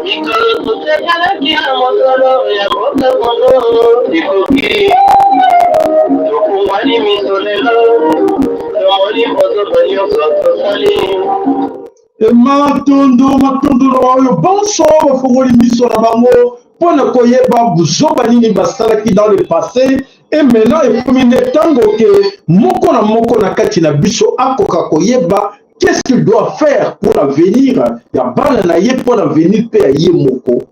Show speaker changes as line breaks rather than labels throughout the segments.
Mikolo tosekalaki na mosolo ya mboka Kongo ekoki, tofungwani miso lelo, tomoni bozoba nyonso tosali.
Matondo, matondo na baoyo banso bafongoli miso na bango mpo na koyeba buzoba nini basalaki dans le passé et maintenant ekomi nde ntango ke moko na moko na kati na biso akoka koyeba qu'est-ce qu'il doit faire pour l'avenir ya bana na ye, mpo na avenir mpe ya ye moko,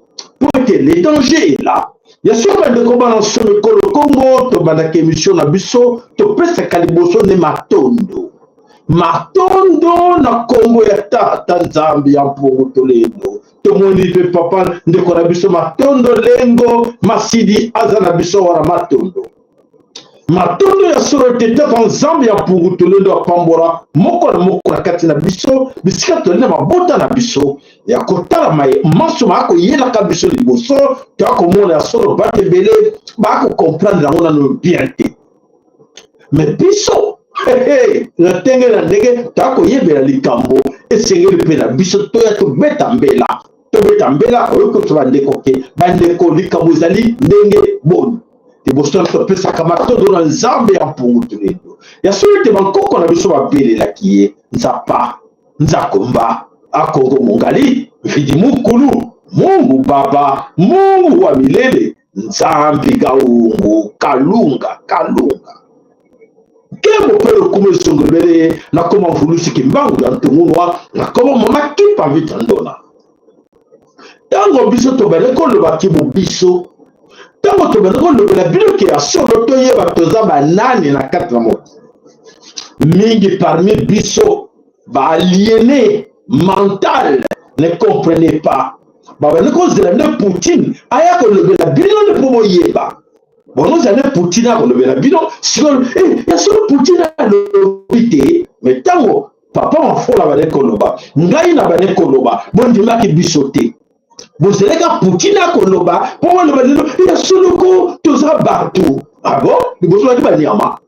mpo ete le danger est là. Ya solo bandeko bana nsomo ekolo Kongo, tobandaka emission na biso topesaka liboso nde matondo, matondo na kombo ya tata Nzambe ya Mpungu Tolendo. Tomoni mpe papa ndeko na biso Matondo Lengo Masidi aza na biso wana. Matondo, matondo ya solo te tata Nzambe ya Mpungu Tolendo apambola moko na moko na kati na biso bisika tozali na mabota na biso ya kotala maye manso bakoyelaka biso liboso. Toakomona ya solo bato ebele bakokomprendre yango nano bien te, me biso na ndenge na ndenge toakoyebela likambo esengeli mpe na biso toya tobeta mbela, tobeta mbela oyo koto bandeko ke bandeko likambo ezali ndenge boni. Liboso na topesaka matondo na Nzambe ya Mpungu Tulendo. Ya solo ete bankoko na biso babelelaki ye Nzapa Nzakomba Akongo Mongali Mvidi Mukulu Mungu Baba Mungu wa milele Nzambi Gaungu Kalunga Kalunga. Nkembo mpe lokumu ezongebele nakoma mvulusi Kimbangu ya Ntungunwa nakoma mama Kimpa Vita Ndona. Ntango biso tobandi koloba kibo biso, ntango tobandi kolobela bino ke ya solo toyeba toza banani na kati na mokili, mingi parmi biso baaliene mental ne comprenez pas, babandi kozela nde Poutine aya kolobela bino nde mpo boyeba. Bonozela nde Poutine akolobela bino sikoyo. Ya solo Poutine alobi te, me ntango papa Mafola bande koloba, ngai na bande koloba, bondimaki biso te. Bozeleka Poutine akoloba mpo boloba lelo ya soloko toza bato. Abo liboso baki banyama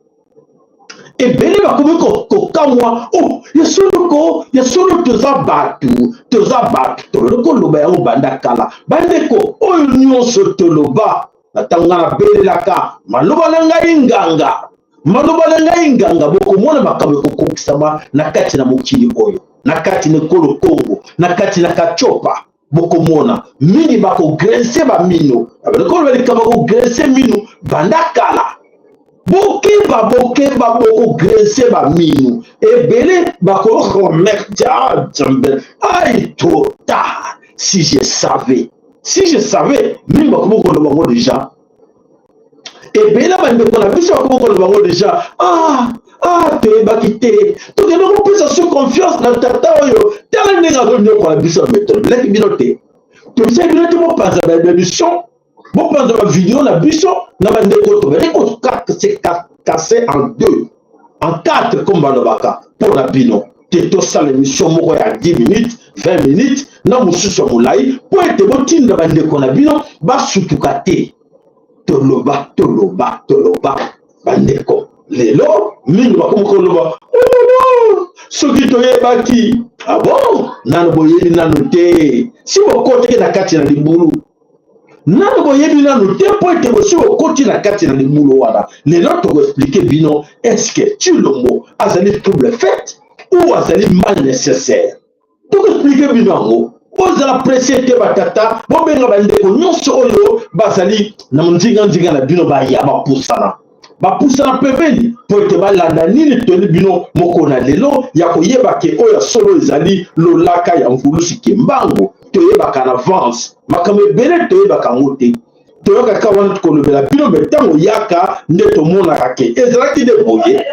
ebele bakomi kokamwa, oh ya soloko, ya solo toza bato, toza bato. Tolobi koloba yango banda kala bandeko, oyo nyonso toloba na ntango ngai nabelelaka maloba na ngai nganga, maloba na ngai nganga, bokomona makambo ekokokisama na kati na mokili oyo, na kati na ekolo Kongo, na kati na Kachopa. Bokomona mingi bakogrince bamino, koloba likambo bakogrince mino banda kala. Bokeba, bokeba, bokogrince bamino ebele, bakoremettre Nzambe ai trop tard. Si je savais, si je savais, mingi bakomi koloba yango deja. Ebele bandeko na biso bakomi koloba yango deja. Ah ah, toyebaki te, tokende kopesa so confiance na tata oyo, tala ndenge azonyokola biso. Me tolobelaki bino te, tobisaki bino te, bopanza baémission, bopanza bavideo na biso na bandeko. Tobandi kokase en deux, en quatre, comme balobaka mpo na bino te. Tosala émission moko ya 10 minutes, 20 minutes na mosusu ya molai mpo ete botinda bandeko na bino basutuka te. Toloba, toloba, toloba bandeko. Lelo mingi bakomi koloba ololo soki toyebaki. Abo nano boyebi nano te, si bokotaki na kati na libulu, nano boyebi nano te mpo ete bosi bokoti na kati na libulu wana. Lelo tokoexplike bino est-ce Tshilombo azali trouble faite ou azali mal nécessaire. Tokoexplike bino yango. Bozala presse te batata, bobenga bandeko nyonso oyo bazali na nzinganzinga na bino, baya bapusana, bapusana pembeni mpo ete balanda nini toyeli bino moko na lelo ya koyeba ke oyo ya solo ezali lolaka ya mvulusi Kimbangu. Toyebaka na avance makambo ebele, toyebaka yango te, toyokaka wana tokolobela bino, me ntango yaka nde tomonaka ke ezalaki nde boye.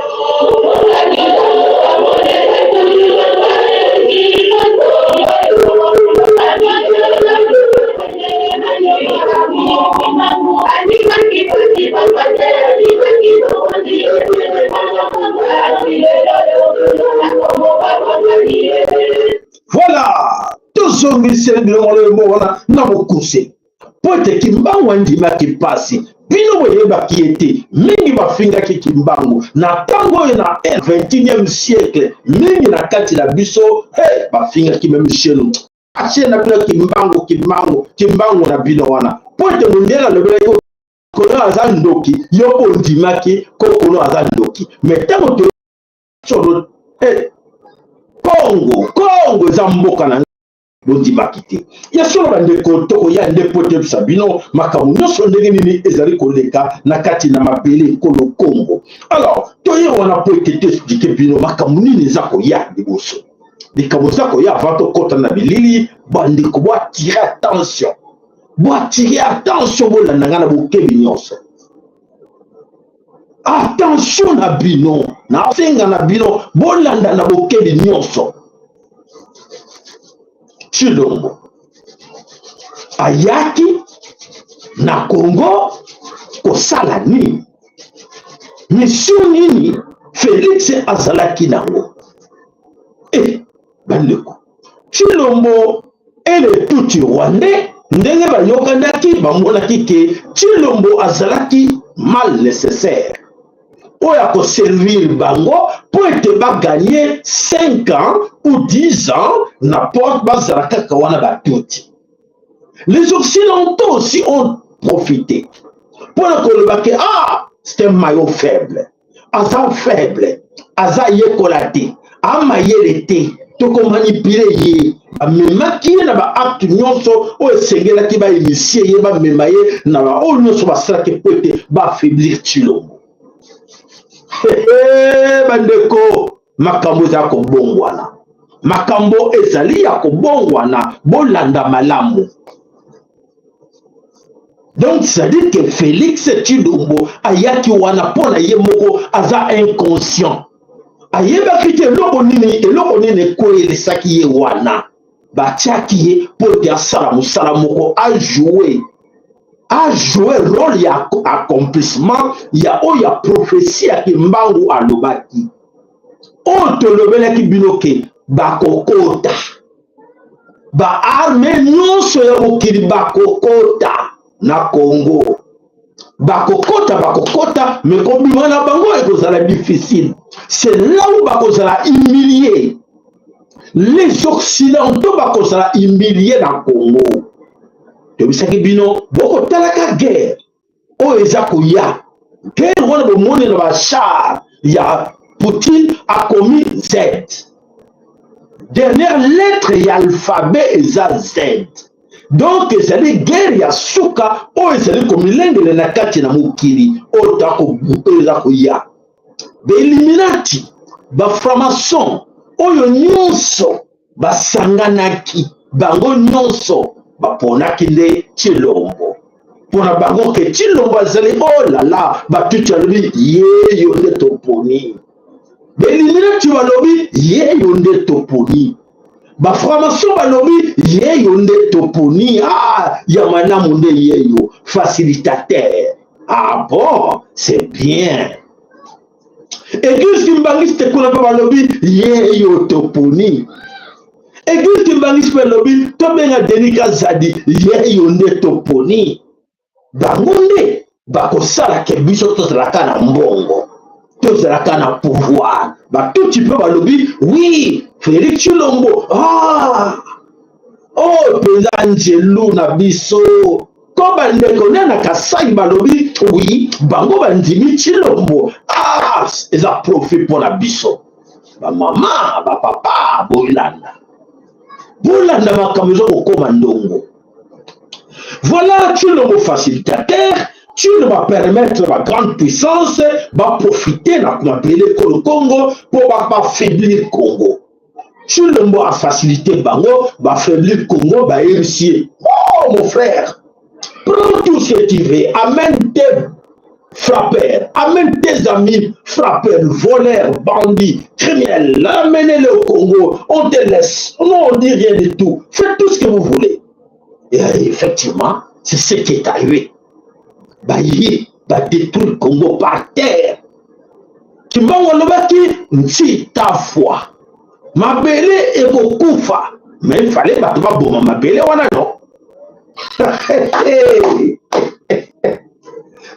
Voilà, tozongiseli biloko loyembo wana na mokuse mpo ete Kimbangu andimaki mpasi. Bino boyebaki ye te. Mingi bafingaki Kimbangu na ntango oyo na 21e siècle, mingi na kati na biso hey, bafingaki meme chez nous atie na bino Kimbangu, Kimbangu, Kimbangu na bino wana, mpo ete mondele alobelaki kono aza ndoki, yo mpo ondimaki ko kono aza ndoki. Me ntango tosolo eh, Kongo, Kongo eza mboka na bondimaki te. Ya solo bandeko, tokoya nde mpo toyebisa bino makambo nyonso ndenge nini ezali koleka na kati na mabele ekolo Kongo. Alors toye wana mpo ete toexplike bino makambo nini eza koya liboso. Likambo eza koya avant tokɔta na bilili, bandeko boatire attention, boatire attention, bolanda ngai na bokebi nyonso. Attention na bino, nasenga na bino bolanda na bokebi nyonso. Tshilombo ayaki na Congo kosala nini? Mission nini Felix azalaki nango? Eh, bandeko, Tshilombo et le Tutsi rwandais ndenge bayokanaki, bamonaki ke Tshilombo azalaki mal nécessaire oyo akoservir bango mpo ete baganye 5 ans ou 10 ans na porte, bazala kaka wana batuti. Les Occidentaux aussi ont profité mpo na koloba ke ah, c'est un maillot faible, aza faible, aza yekola te, amayele te, tokomanipule ye. Bamemaki ye na baacte nyonso oyo esengelaki bainitie ye, bamema ye na baoyo nyonso basalaki mpo ete baaffaiblir Tshilombo. Bandeko, makambo eza kobongwana, makambo ezali ya kobongwana, bolanda malamu. Donc c'est-à-dire que Félix Tshilombo ayaki wana mpo na ye moko aza inconscient, ayebaki te eloko nini, eloko nini ekweyelisaki ye wana. Batiaki ye mpo ete asala mosala moko, ajoue rôle ya accomplissement ya oyo ya prophétie ya Kimbangu alobaki, oyo tolobelaki bino ke bakokota baarme nyonso ya mokili, bakokota na Congo, bakokota, bakokota, me kobima na bango ekozala difficile. C'est là où bakozala humilié, les Occidentaux bakozala humilié na Congo. Toyebisaki bino bokotalaka guerre oyo eza koya, guerre wana bomoni na bachar ya Poutine akomi Z, dernière lettre ya alphabet eza Z. Donc ezali guerre ya suka oyo ezali komilengele na kati na mokili oyo eza koya. Bailluminati, bafranc-maçon oyo nyonso basanganaki, bango nyonso baponaki nde Tshilombo mpona bango ke Tshilombo azali oh lala. Batuti alobi yeyo nde toponi, bailluminati balobi yeyo nde toponi, bafranc-maçon balobi yeyo nde toponi, ah, ya malamu nde yeyo facilitateur. Ah bon, c'est bien. Église kimbangiste kuna mpe balobi yeyo toponi. Église kimbangiste mpe elobi tobenga Denis Kazadi, yeyo nde toponi. Bango nde bakosala ke biso tozalaka na mbongo, tozalaka na pouvoir. Batuti mpe balobi oui, Félix Tshilombo, ah, oyo mpenza nzelu na biso. Ko bandeko nde na Kasai balobi oui, bango bandimi Tshilombo, ah, eza profit mpo na biso. Bamama, bapapa, bolanda, bolanda makambo eza kokoma ndongo. Voilà Tshilombo facilitateur. Tshilombo va permettre la grande puissance va profiter na mabele ekolo Congo mpo bafaiblir Congo. Tshilombo a facilité bango bafaiblir Congo. Bayebisi ye: oh mon frère, prends tout ce que tu veux, amène tes frappeurs, amène tes amis frappeurs, voleurs, bandits, criminels, amenez-les au Congo, on te laisse, nous on dit rien du tout, faites tout ce que vous voulez. Et effectivement, c'est ce qui est arrivé. Baye badétruire Congo par terre. Kimbangu alobaki nti tafwa mabele ekokufa, mais il fallait bato baboma mabele wana, non?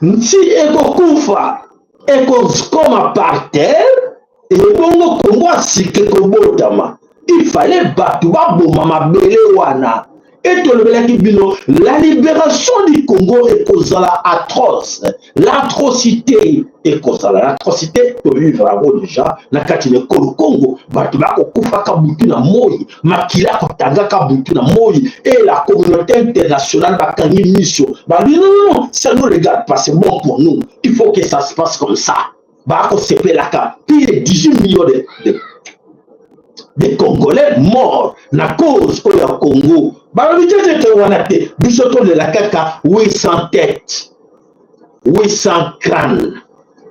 Nti ekokufa, ekokoma par terre, ebongo Kongo ya sika ekobotama. Il fallait bato baboma mabele wana. Et tolobelaki bino, la libération du Congo ekozala atroce. L'atrocité ekozala, l'atrocité tovivre yango déjà na kati na ekolo Congo. Bato bakokufaka butu na moi, makila kotangaka butu na moi, et la communauté internationale bakangi miso, balobi non, non, ça nous regarde pas, c'est bon pour nous, il faut que ça se passe comme ça. Bakosepelaka plus de 18 millions de Congolais morts na cause oyo ya Congo. Balobi te te wana te, biso tolela kaka 800 têtes, 800 crânes.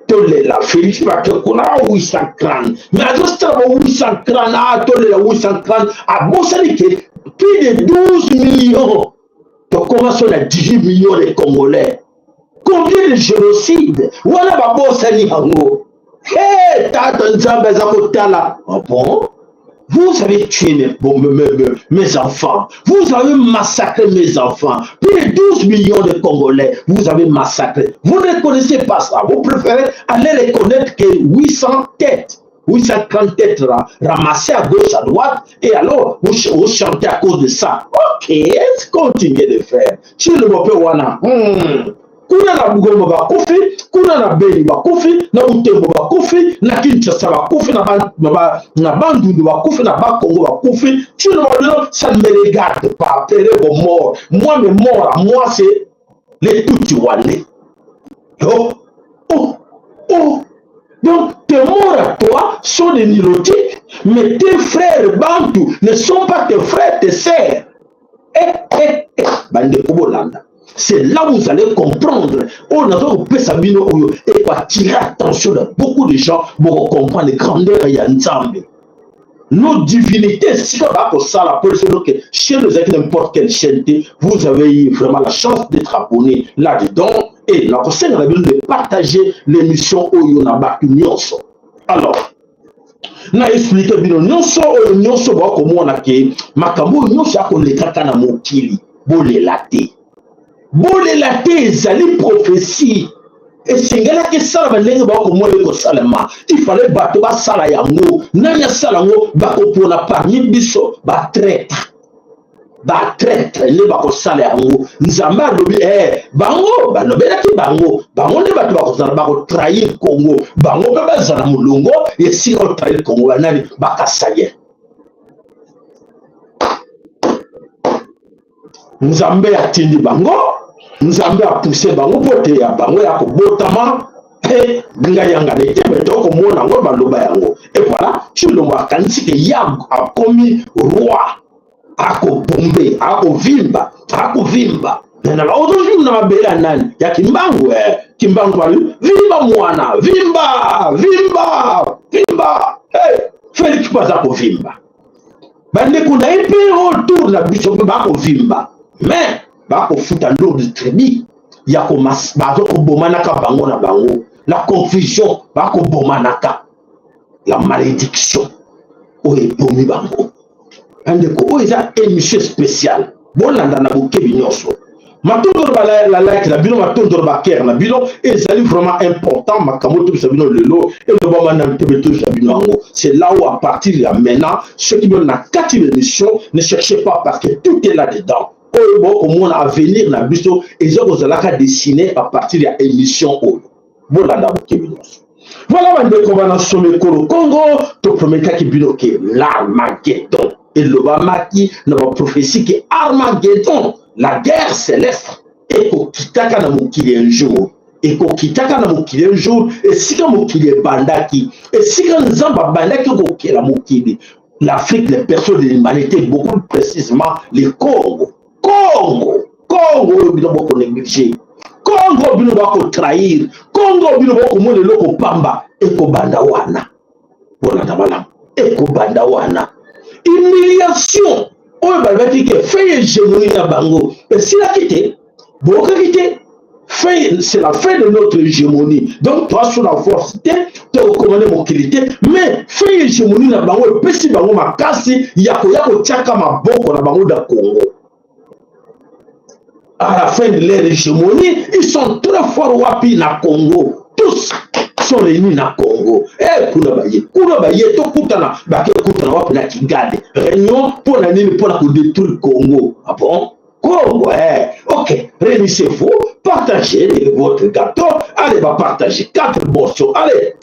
Tolela Félix bake kuna 800 crânes, mais azosala ba 800 crânes, ah, tolela 800 crânes, abosani ke plus de 12 millions, tokoma so na 18 millions de Congolais. Combien de génocide wana babosani yango? Hey, tata Nzambe aza kotala. Ah bon, vous avez tué mes enfants, vous avez massacré mes enfants, plus de 12 millions de Congolais, vous avez massacré. Vous ne connaissez pas ça, vous préférez aller reconnaître que 800 têtes, 830 têtes ramassées à gauche, à droite, et alors vous, vous chantez à cause de ça. Ok, continuez de faire. Tshilombo mpe wana, kuna na Goma bakufi, kuna na Beni bakufi, na Butembo bakufi, na Kinshasa bakufi, na Bandundu bakufi, na Bakongo bakufi. Tshilombo, ça ne me regarde pas, appelez vos morts. Moi, mes morts à moi, c'est les Tutsi rwandais. Oh, oh, oh. Donc, tes morts à toi sont des nilotiques, mais tes frères bantous ne sont pas tes frères, tes sœurs. Eh, eh, eh. Bandeko bolanda. C'est là où vous allez comprendre. On a kopesa bino oyo et attirer attention de beaucoup de gens pour comprendre les grandeurs ya Nzambe. Nos divinités, si on va ça, la police, donc, chaîne, n'importe quelle chaîne, vous avez eu vraiment la chance d'être abonné là-dedans. Et la conseil, on a besoin de partager l'émission oyo na bato nyonso. Alors, na expliqué bino nyonso oyo nyonso, bakomona ke makambo oyo nyonso akolekaka na mokili, bolela te, bolela te, ezali prophétie. Esengelaki esalama ndenge bakomona ekosalema. Ifale bato basala yango. Nani asala yango? Bakopona parmi biso batraître, batraître nde bakosala yango. Nzambe alobi bango balobelaki bango, bango nde bato bakozala bakotrahir Congo, bango mpe bazala molongo esika kotrahir Congo. Banani? Bakasaïens. Nzambe atindi bango, Nzambe apousse bango mpo te ya bango ya kobotama mpe ngai yangana te, me tokomona yango, baloba yango. Et voilà, Tshilombo akanisi ke ya akomi roi, akobombe, akovimba, akovimba na ozovimba na mabele ya nani? Ya Kimbangu. Kimbangu balobi vimba mwana, vimba, vimba, vimba. Hey, Félix mpo aza kovimba, bandeko na ye mpe autour na biso mpe bakovimba, mais bakofuta lourde tribut ya bazo kobomanaka bango na bango, la confusion, bakobomanaka, la malédiction oyo ebomi bango. Bandeko, oyo eza émission spéciale, bolanda na bokebi nyonso. Matondolo la like na bino, matondolo bacœur na bino, ezali vraiment important. Makambo tobisa bino lelo elobama na ntebe, tobisa bino yango. C'est là où, à partir ya maintenant, ceux qui veulent na kati l'émission, ne cherchez pas, parce que tout est là dedans. Oyo bokomona avenir na biso eza kozalaka dessiné à partir ya émission oyo, bolanda bokebi nyonso. Voilà, bandeko bana somekolo Congo, toprometaki bino ke l'Armageddon elobamaki na baprophétie, ke Armageddon, la guerre céleste, ekokitaka na mokili un jour, ekokitaka na mokili un jour. Esika mokili ebandaki, esika Nzambe abandaki kokela mokili, l'Afrique, les personnes de l'humanité, beaucoup plus précisément le Congo. Congo, Congo oyo bino bokonéglige, Congo bino bakotrahir, Congo bino bokomona eloko pamba, ekobanda wana. Bolanda malamu, ekobanda wana. Humiliation oyo balobaki ke fin hégémonie na bango esilaki te, boyokaki te. Fin, c'est la fin de notre hégémonie. Donc toa so na force te, tokomane mokili te, mais fin hégémonie na bango epesi bango makasi ya koya kotiaka maboko na bango na Congo. À la fin de leur hégémonie, ils sont très forts wapi? Na Congo. Tous sont réunis na Congo. Eh, kuna baye, kuna baye, tokutana, bake kutana wapi? Na Kigali. Réunion mpo na nini? Mpo na kodétruire Congo. Ah bon, Congo, eh. Ok, réunissez-vous, partagez votre gâteau. Allez, va partager quatre morceaux. Allez,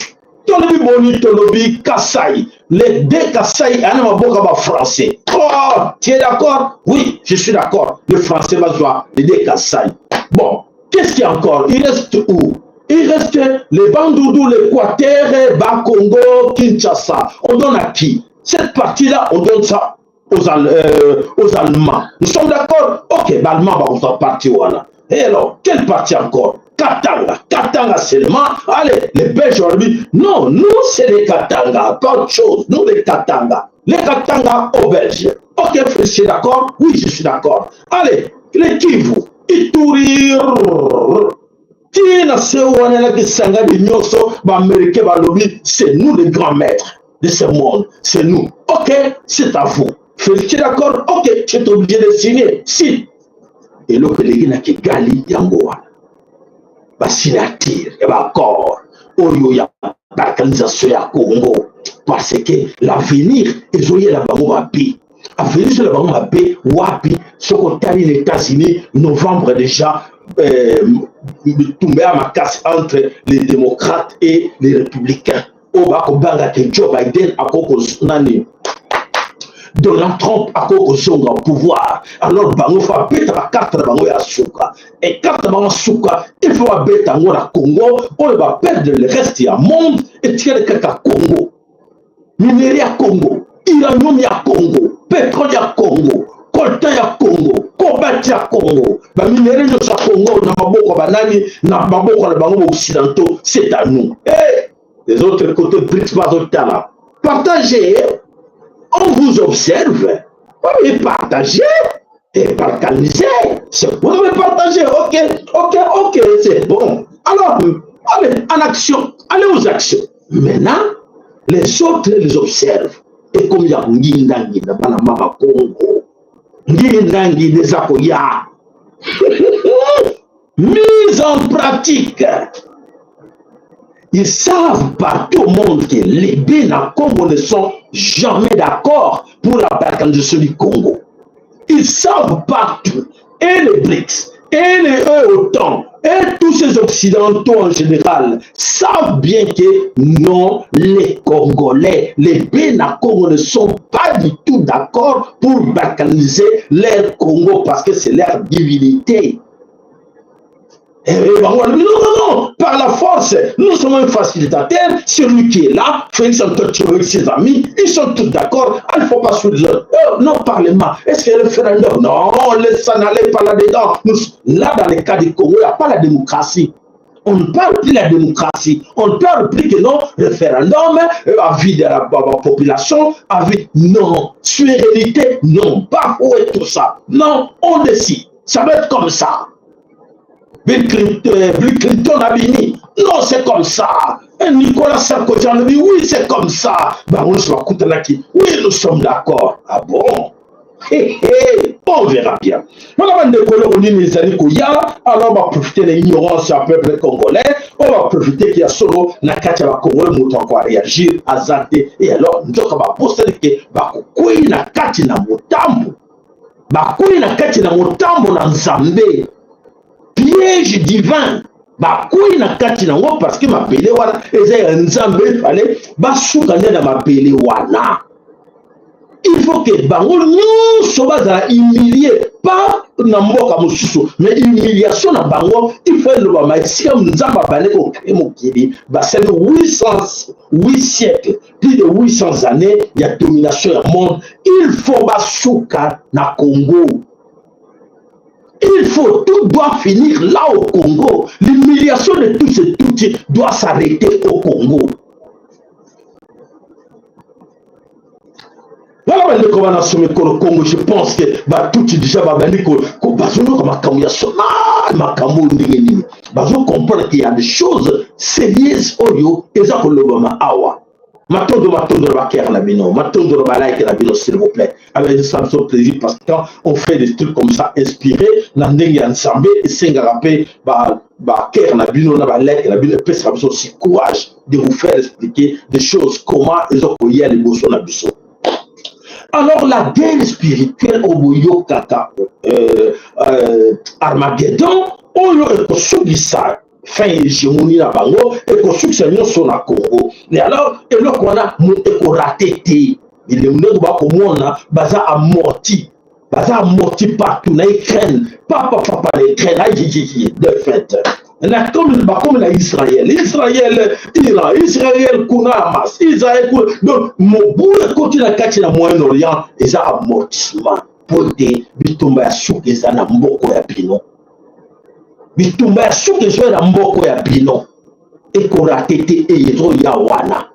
tolobi boni? Tolobi Kasai, les deux Kasai ana maboko ba Français. Oh, tu es d'accord? Oui, je suis d'accord. Le Français bazwa les deux Kasai. Bon, qu'est-ce qu'il y a encore? Il reste où? Il reste les Bandundu, l'Équateur, Bas-Congo, Kinshasa. On donne à qui cette partie-là? On donne ça aux Allemands. Nous sommes d'accord? Ok, les Allemands vont partie voilà. Et alors, quelle partie encore? Katanga, Katanga seulement. Allez, les Belges ont dit, non, nous c'est les Katanga, pas autre chose, nous les Katanga. Les Katanga aux Belges. Ok, je suis d'accord? Oui, je suis d'accord. Allez, les Kivu, Ituri, tina se wana elakisanga nyonso. Baaméricain balobi, c'est nous les grands maîtres de ce monde, c'est nous. Ok, c'est à vous. Félix, tu es d'accord? Ok, tu es obligé de signer. Si eloko eleki na Kigali, yango wana basignature ya baaccord oyo ya balkanisation ya Congo, parce que l'avenir ezoyela bango mabe. Avenir ezoyela bango mabe wapi? Soki otali na États-Unis, novembre déjà, bitumba ya makasi entre les démocrates et les républicains, oyo bakobanga ke Joe Biden akoko nani, Donald Trump akoki kozonga pouvoir. Alors bango faut babeta bacarte na bango ya suka. E carte na bango ya suka, il faut babeta yango na Congo oyo baperdre le reste ya monde, etikali kaka Congo. Minerai ya Congo, uranium ya Congo, pétrole ya Congo, coltan ya Congo, cobalt ya Congo, baminerai nyonso ya Congo na maboko banani? Na maboko na bango baoccidentaux. C'est à nous. Et les autres côtés, BRICS bazotala. Partagez, on vous observe. Oui, partagez et balkanisez. Vous avez partagé, ok, c'est bon. Alors, allez en action, allez aux actions. Maintenant, les autres les observent. Et comme il y a nginda nginda, bana mama Congo, nginda nginda eza koya. Mise en pratique. Ils savent partout au monde que les Bena Congo ne sont jamais d'accord pour la balkanisation du Congo. Ils savent partout, et les BRICS, et les OTAN, et tous ces Occidentaux en général, savent bien que non, les Congolais, les Bena Congo ne sont pas du tout d'accord pour balkaniser leur Congo parce que c'est leur divinité. Et non, non, non, par la force, nous sommes un facilitateur, celui qui est là, Félix Antoine avec ses amis, ils sont tous d'accord, il ne faut pas suivre. Non, parlement, est-ce qu'il y a le référendum? Non, laisse s'en aller par là-dedans. Là, dans le cas du Congo, il n'y a pas la démocratie. On ne parle plus de la démocratie. On ne parle plus que non, référendum, avis de la population, avis, non, souveraineté, non, bafouer tout ça. Non, on décide. Ça va être comme ça. Bill Clinton a dit non, c'est comme ça. Et Nicolas Sarkozy a dit oui, c'est comme ça. Oui, nous sommes d'accord. Ah bon? Hey, hey, on verra bien. Voilà, bandeko, eloko nini ezali koya? Alors baprofite na ignorance ya peuple congolais oyo, baprofite ya solo na kati ya bacongolais, moto akoréagir aza te. Et alors nzoka babosani ke bakokwei na kati na motambo, bakwei na kati na motambo na Nzambe, piège divin bakwei na kati nango, parce que mabele wana eza ya Nzambe. Ale basuka nde na mabele wana. Il faut que bango nyonso bazala humilie, pas na mboka mosusu, mais humiliation na bango il faut elobama esika Nzambe abandi kocréer mokili. Basali 800, 8 siècle, plus de 800 années ya domination ya monde. Il faut basuka na Congo. Il faut, tout doit finir là au Congo. L'humiliation de tous et toutes doit s'arrêter au Congo. Voilà, bandeko bana somekolo Congo, je pense que batuti déjà babandi bazoyoka makambo ya soma, makambo ndenge nini bazocomprendre qu'il y a des choses sérieuses oyo eza kolobama awa. Matondo, matondo na bacœur na bino, matondo na balike na bino, s'il vous plaît. Avec ça me plaisir, parce que quand on fait des trucs comme ça, inspiré na ndenge ya Nzambe, esengaka mpe bacœur na bino na balike na bino, epesaka biso aussi courage de vous faire expliquer des choses, comment ezokoya liboso na biso. Alors la guerre spirituelle oyo boyokaka, Armageddon oyo ekosukisa fin hégémonie na bango, ekosukisa nyonso na Congo. Mais alors eloko wana ekorater te. Bilembo ndenge bakomona, baza amorti, baza amorti partout na Ukraine, papa papa na Ukraine ayiyii de fait na komi bakomi na Israël, Israël Iran, Israël kuna Hamas, Israël kuna. Donc mobulu ekoti na kati na Moyen-Orient, eza amortissement po ete bitumba ya suka eza na mboko ya bino. Bitumba ya suka ezoya na mboko ya bino, ekorater te. Ezoya wana,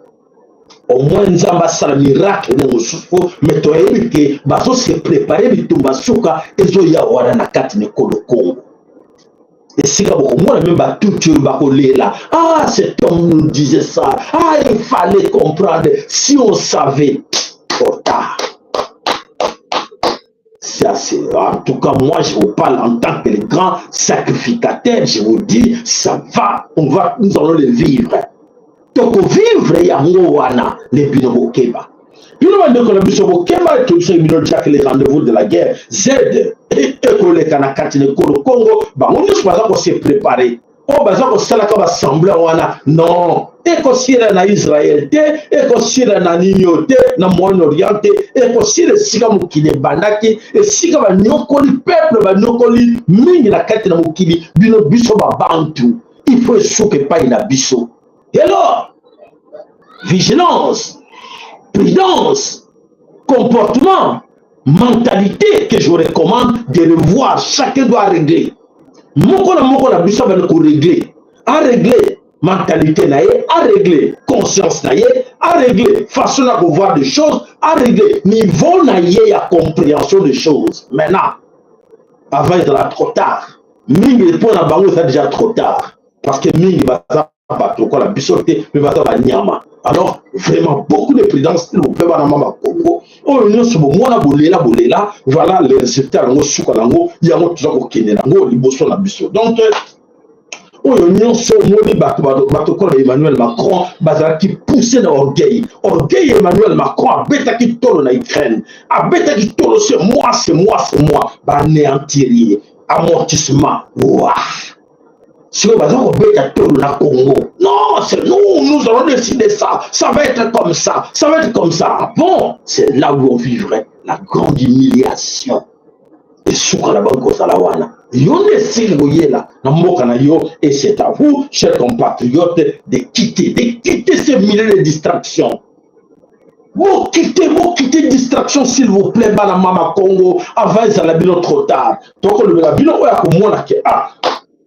au moins Nzambe asala miracle ndenge mosusu, mais toyebi ke bazose préparer. Bitumba suka ezoya wana na kati na ekolo Congo, esika bokomona même batuti oyo bakolela: "Ah, cet homme nous disait ça, ah, il fallait comprendre, si on savait." Trop tard. Ça, c'est, en tout cas, moi, je vous parle en tant que le grand sacrificateur, je vous dis, ça va, on va, nous allons le vivre. Tokovivre yango wana. Le bino bokeba, bino bandeko na biso, bokeba. Tobisaki bino Jack, le rendez-vous de la guerre Z ekoleka na kati na ekolo Congo. Bango nyonso baza kose préparer, oyo baza kosalaka basemblant wana, non, ekosila na Israel te, ekosila na nini oyo te, na Moyen-Orient te. Ekosila esika mokili ebandaki, esika banyokoli peuple, banyokoli mingi na kati na mokili. Bino biso babantu, il faut esuka epai na biso. Et alors vigilance, prudence, comportement, mentalité que je recommande de revoir. Chacun doit régler, moko na moko na biso abandi korégler, arégler mentalité na ye, arégler conscience na ye, arégler façon na kovoir des choses, arégler niveau na ye ya compréhension des choses. Maintenant, avant ezala trop tard. Mingi mpo na bango eza déjà trop tard, parce que mingi baza bato lokola biso te, mais baza banyama. Alors vraiment, beaucoup de prudence, s'il vous plaît, bana mama Congo oyo nyonso bomona bolela bolela. Voilà le résultat yango, suka nango yango toza kokende nango liboso na biso. Donc oyo nyonso omoni, bato bato kola Emmanuel Macron bazalaki poussé na orgueil, orgueil. Emmanuel Macron abetaki tolo na Ukraine, abetaki tolo: "C'est moi, c'est moi, c'est moi." Baanéantir ye, amortissement wa. Sikoyo baza kobeta tolo na Congo: "Non, c'est nous, nous allons décider ça, ça va être comme ça, ça va être comme ça." Bon, c'est là où on vivrait la grande humiliation. Esuka na bango kozala wana. Yo nde esili koyela na mboka na yo. Et c'est à vous, chers compatriotes, de quitter, de quitter ce milieu de distraction. Bokite, bokite distraction, s'il vous plaît, bana mama Congo, avant ezala bino trop tard. Tokolobela bino oyo akomona ke ah,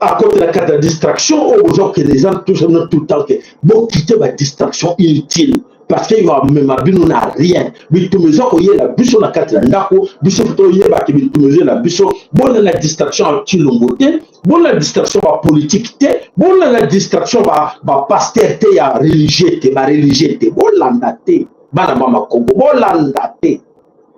akotela kati ya distraction oyo boza kokende, eza toujours tout le temps ke bokite badistraction inutile, parce que amema bino na rien. Bitumba eza koyela biso na kati na ndako biso, fo toyebaki bitumba ezoyela biso. Bona na distraction ya Tshilombo te, bona na distraction bapolitique te, bona na distraction bapasteur te, ya religieux te, bareligieux te. Bolanda te, bana mama Kongo, bolanda te.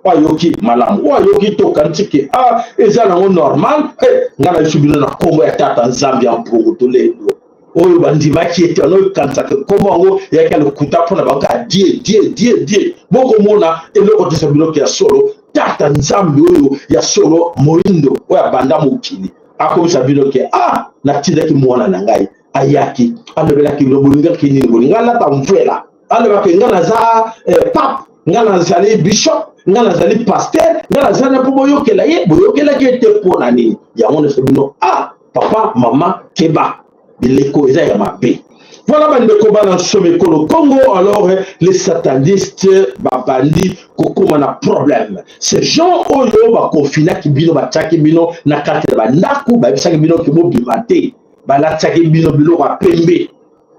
Oyo ayoki malamu, oyo ayoki tokanisi ke ah, eza nango normal. Ngai na biso bino na nkombo ya Tata Nzambe ya Mpongo Tolendo, oyo bandimaki ete wana okanisaka nkombo yango eyaki ya lokuta mpona bango ya die die die die. Bokomona eloko tesa biloko ya solo. Tata Nzambe oyo ya solo, moyindo oyo abanda mokili, akomisa bino ke ah, natindaki mwana na ngai, ayaki, alobelaki bino. Bolingaki nini? Bolinga alata mvwela, alobaki: "Ngai naza pape, ngai nazali bishop, ngai nazali pasteur, ngai nazali na." Mpo boyokela ye, boyokelaki ye te. Mpo na nini yango nyonso bino? Ah, papa, mama, keba, bileko eza ya mabe. Voilà, bandeko bana nsomo ekolo Congo. Alors les satanistes babandi kokóma na problème. Ces gens oyo bakonfinaki bino, batiaki bino na kati ya bandako, bayebisaki bino ke bobima te, balatiaki bino biloko ya pembe.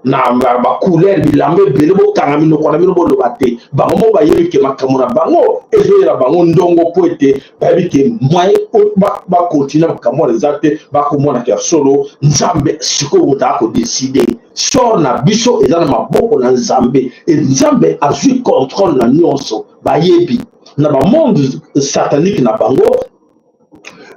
Na bacouleur bilamba ebele, bokanga minoko na bino, boloba te. Bango moko bayebi ke makambo na bango ezoyela bango ndongo, mpo ete bayebi ke moyen bakontinue makambo wana eza te. Bakomonaka ya solo Nzambe sikoyo moto akodécider sort na biso eza na maboko na Nzambe e Nzambe azwi contrôle na nyonso. Bayebi na bamonde satanique na bango,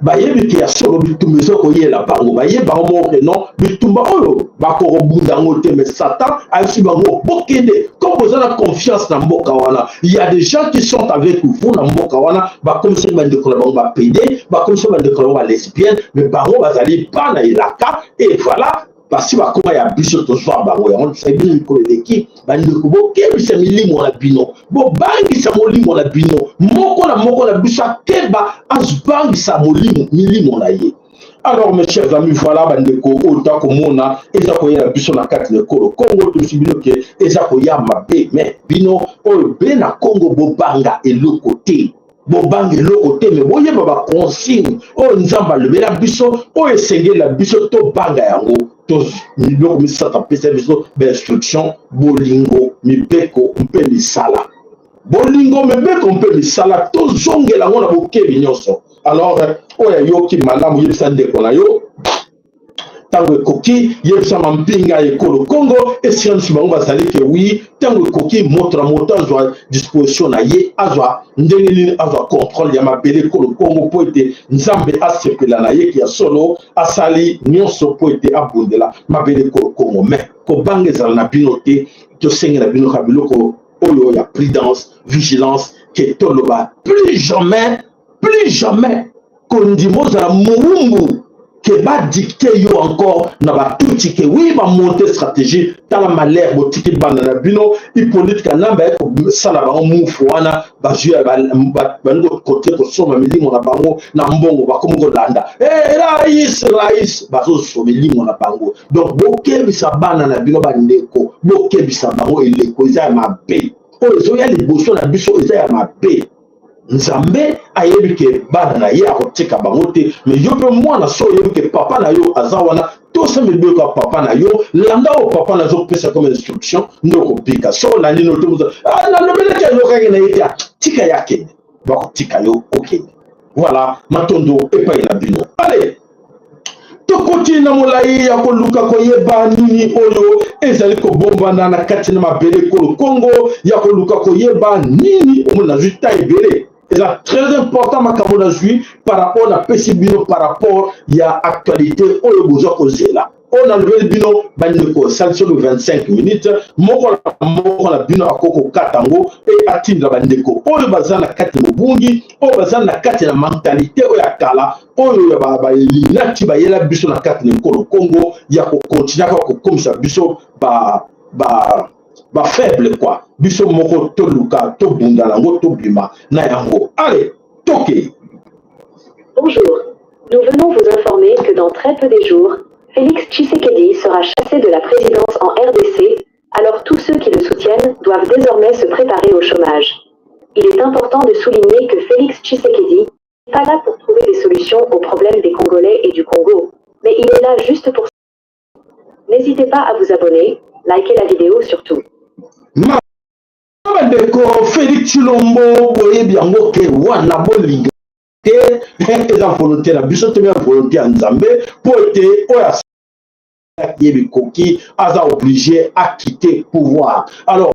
bayebi ke ya solo bitumba eza koyela bango. Bayebi bango moko ke non, bitumba oyo bakokobunda yango te. Mais Satan ayebisi bango: bokende, comme boza na confiance na mboka wana, il y a des gens qui sont avec vous na mboka wana. Bakomisaki bandeko na bango bapédés, bakomisaki bandeko na bango balesbienne, mais bango bazali bana elaka. Et voilà, basi bakoma ya biso, tozwa bango yango. Tosali bino mikolo eleki, bandeko, bokebisa milimo na bino, bobangisa molimo na bino. Moko na moko na biso akeba, azobangisa molimo, milimo na ye. Alors, mes chers amis, voilà, bandeko, oyo tokomona eza koyela biso na kati na ekolo Kongo. Toyebisi bino ke eza koya mabe. Mais bino oyo be na Kongo, bobanga eloko te, bobanga eloko te. Me boyeba baconsigne oyo Nzambe alobela biso, oyo esengeli biso tobanga yango. Biloko misato apesa biso bainstruction: bolingo, mibeko mpe misala. Bolingo, mibeko mpe misala, tozongela yango na bokebi nyonso. Alors, oyo ayoki malamu, yebisa ndeko na yo. Ntango ekoki, yebisa mampinga ya ekolo Kongo esika nyonso bango bazali ke oui, ntango ekoki, moto na moto azwa disposition na ye, azwa ndenge nini azwa contrôle ya mabele ekolo Kongo, mpo ete Nzambe asepela na ye ke ya solo asali nyonso mpo ete abundela mabele ekolo Kongo. Mais kobanga ezala na bino te. Tosengela bino ka biloko oyo ya prudence, vigilance, ke toloba plus jamais, plus jamais kondima ozala mowumbu, ke badicter yo encore na batuti ke oui, bamonte stratégie. Tala malheur botiki bana na bino. Hippolyte Kanambe aye kosala bango mufu wana, bazwi balingi kote kosomba milimo na bango na mbongo. Bakomi kolanda rais, rais, bazosoma milimo na bango. Donc bokebisa bana na bino, bandeko, bokebisa bango. Eleko eza ya mabe, oyo ezoya liboso na biso eza ya mabe. Nzambe ayebi ke bana na ye akotika bango te. Me yo mpe mwana, so oyebi ke papa na yo aza wana, tosa mibeko ya papa na yo, landa oyo papa na azopesa comme instruction, nde okobika. So olandi no te, nalobelaki, ayokaki na ye te, tika ye akende, bakotika yo okende. Voilà, matondo epai na bino. Ale, tokoti na molai ya koluka koyeba nini oyo ezali kobombana na kati na mabele ekolo Kongo, ya koluka koyeba nini. Omoni, nazwi ta ebele, eza très important makambo nazwi par rapport napesi bino, par rapport ya actualité oyo bozwa kozela. Oyo nalobeli bino, bandeko, esalisi oyo 25 minutes. Moko na moko na bino akoki kokata yango e atindela bandeko oyo baza na kati mobungi, oyo baza na kati na mentalité oyo ya kala, oyo ya balinaki bayela biso na kati na ekolo Kongo, ya kokontinue kaka kokomisa biso bafaible quoi. Biso moko toluka tobunda yango, tobima na yango. Ale, toke.
Bonjour, nous venons vous informer que dans très peu de jours, Félix Tshisekedi sera chassé de la présidence en RDC, alors tous ceux qui le soutiennent doivent désormais se préparer au chômage. Il est important de souligner que Félix Tshisekedi n'est pas là pour trouver des solutions aux problèmes des Congolais et du Congo, mais il est là juste pour. N'hésitez pas à vous abonner, likez la vidéo surtout.
Bandeko, Félix Tshilombo, boyebi yango ke wana bolinga te, eza volonté na biso te, ya volonté ya Nzambe, mpo ete oyo ye bikoki aza obligé aquitter pouvoir. Alors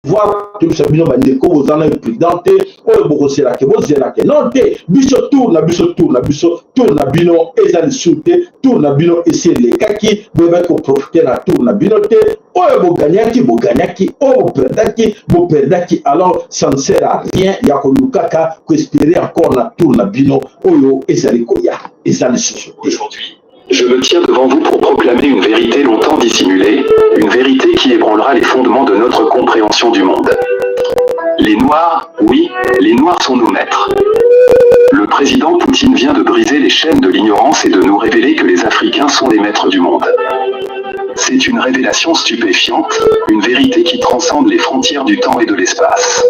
voir, toyebisa bino, bandeko, boza na prudent te. Oyo bokozelake, bozelake non te. Biso tour na biso, tour na biso, tour na bino eza lisusu te. Tour na bino esi elekaki, boyebaki koprofiter na tour na bino te. Oyo boganyaki, boganyaki; oyo boperdaki, boperdaki. Alors ça ne sert à rien ya kolukaka koespérer encore na tour na bino oyo ezali koya, eza lisusu te.
Aujourd'hui, je me tiens devant vous pour proclamer une vérité longtemps dissimulée, une vérité qui ébranlera les fondements de notre compréhension du monde. Les Noirs, oui, les Noirs sont nos maîtres. Le président Poutine vient de briser les chaînes de l'ignorance et de nous révéler que les Africains sont les maîtres du monde. C'est une révélation stupéfiante, une vérité qui transcende les frontières du temps et de l'espace.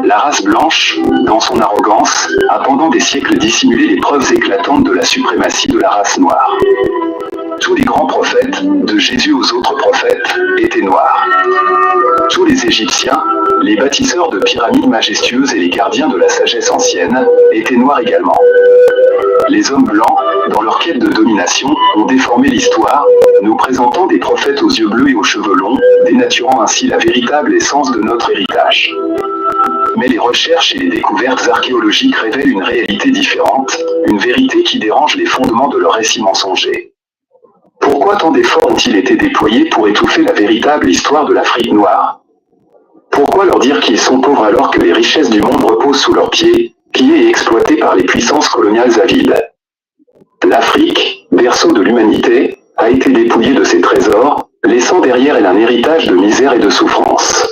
La race blanche, dans son arrogance, a pendant des siècles dissimulé les preuves éclatantes de la suprématie de la race noire. Tous les grands prophètes, de Jésus aux autres prophètes, étaient noirs. Tous les Égyptiens, les bâtisseurs de pyramides majestueuses et les gardiens de la sagesse ancienne, étaient noirs également. Les hommes blancs, dans leur quête de domination, ont déformé l'histoire, nous présentant des prophètes aux yeux bleus et aux cheveux longs, dénaturant ainsi la véritable essence de notre héritage. Mais les recherches et les découvertes archéologiques révèlent une réalité différente, une vérité qui dérange les fondements de leur récit mensonger. Pourquoi tant d'efforts ont-ils été déployés pour étouffer la véritable histoire de l'Afrique noire? Pourquoi leur dire qu'ils sont pauvres alors que les richesses du monde reposent sous leurs pieds, pillées et exploitées par les puissances coloniales avides? L'Afrique, berceau de l'humanité, a été dépouillée de ses trésors, laissant derrière elle un héritage de misère et de souffrance.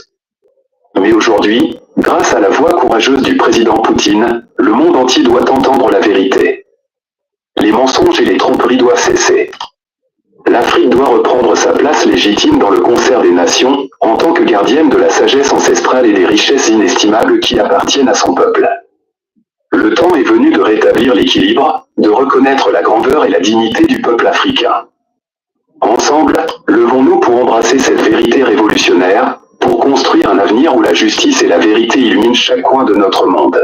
Mais aujourd'hui, grâce à la voix courageuse du président Poutine, le monde entier doit entendre la vérité. Les mensonges et les tromperies doivent cesser. L'Afrique doit reprendre sa place légitime dans le concert des nations, en tant que gardienne de la sagesse ancestrale et des richesses inestimables qui appartiennent à son peuple. Le temps est venu de rétablir l'équilibre, de reconnaître la grandeur et la dignité du peuple africain. Ensemble, levons-nous pour embrasser cette vérité révolutionnaire, pour construire un avenir où la justice et la vérité illuminent chaque coin de notre monde.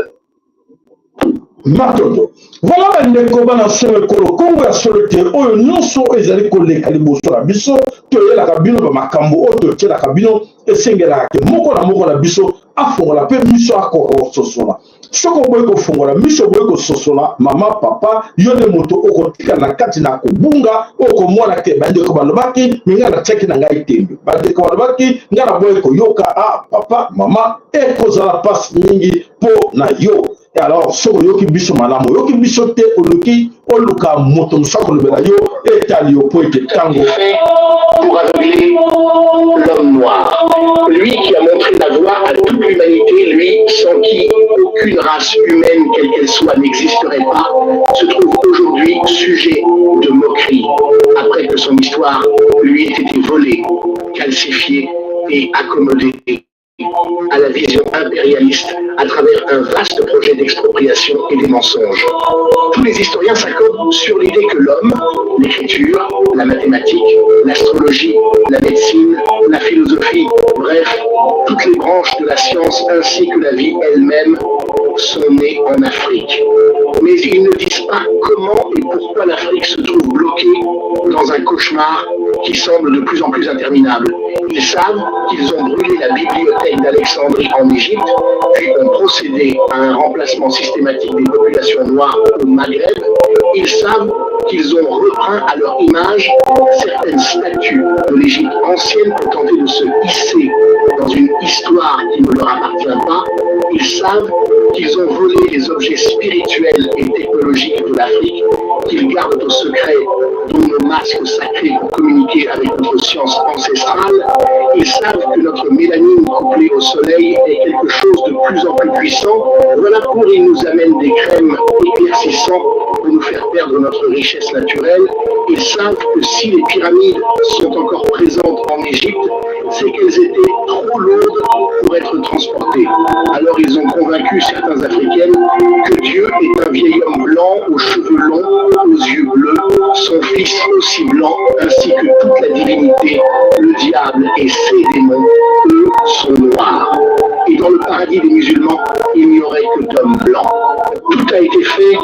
Matondo. Voilà bandeko bana solo ekolo Kongo ya solo te oyo nyonso oyo ezali koleka liboso na biso toyelaka bino bamakambo oyo totielaka bino esengelaka ke moko na moko na biso afongola mpe miso akoka kososola. Soki oboyi kofongola miso, oboyi kososola, mama, papa, yo nde moto okotika na kati na kobunga. Okomona ke bandeko balobaki me ngai natiaki na ngai tembe, bandeko balobaki ngai naboyi koyoka. A ah, papa, mama, ekozala mpasi mingi mpo na yo. Alors soki oyoki biso malamu, oyoki biso te, oluki oluka moto mosusu akolobela yo, etali yo mpo ete ntango
pour aveugler l'homme noir. Lui qui a montré la voie à toute l'humanité, lui sans qui aucune race humaine, quelle qu'elle soit, n'existerait pas, se trouve aujourd'hui sujet de moquerie, après que son histoire lui ait été volée, calcifiée et accommodée à la vision impérialiste à travers un vaste projet d'expropriation et des mensonges. Tous les historiens s'accordent sur l'idée que l'homme, l'écriture, la mathématique, l'astrologie, la médecine, la philosophie, bref, toutes les branches de la science ainsi que la vie elle-même sont nées en Afrique. Mais ils ne disent pas comment et pourquoi l'Afrique se trouve bloquée dans un cauchemar qui semble de plus en plus interminable. Ils savent qu'ils ont brûlé la bibliothèque d'Alexandrie en Égypte, puis ont procédé à un remplacement systématique des populations noires au Maghreb. Ils savent qu'ils ont repeint à leur image certaines statues de l'Égypte ancienne pour tenter de se hisser dans une histoire qui ne leur appartient pas. Ils savent qu'ils ont volé les objets spirituels et technologiques de l'Afrique, qu'ils gardent au secret, dont nos masques sacrés pour communiquer avec notre science ancestrale. Ils savent que notre mélanine couplée au soleil est quelque chose de plus en plus puissant. Voilà pourquoi ils nous amènent des crèmes éclaircissantes pour nous faire perdre notre richesse naturelle. Ils savent que si les pyramides sont encore présentes en Égypte, c'est qu'elles étaient trop lourdes pour être transportées. Alors ils ont convaincu certains Africaines que Dieu est un vieil homme blanc aux cheveux longs, aux yeux bleus, son fils aussi blanc, ainsi que toute la divinité, le diable et ses démons, eux, sont noirs. Et dans le paradis des musulmans, il n'y aurait que d'hommes blancs. Tout a été fait.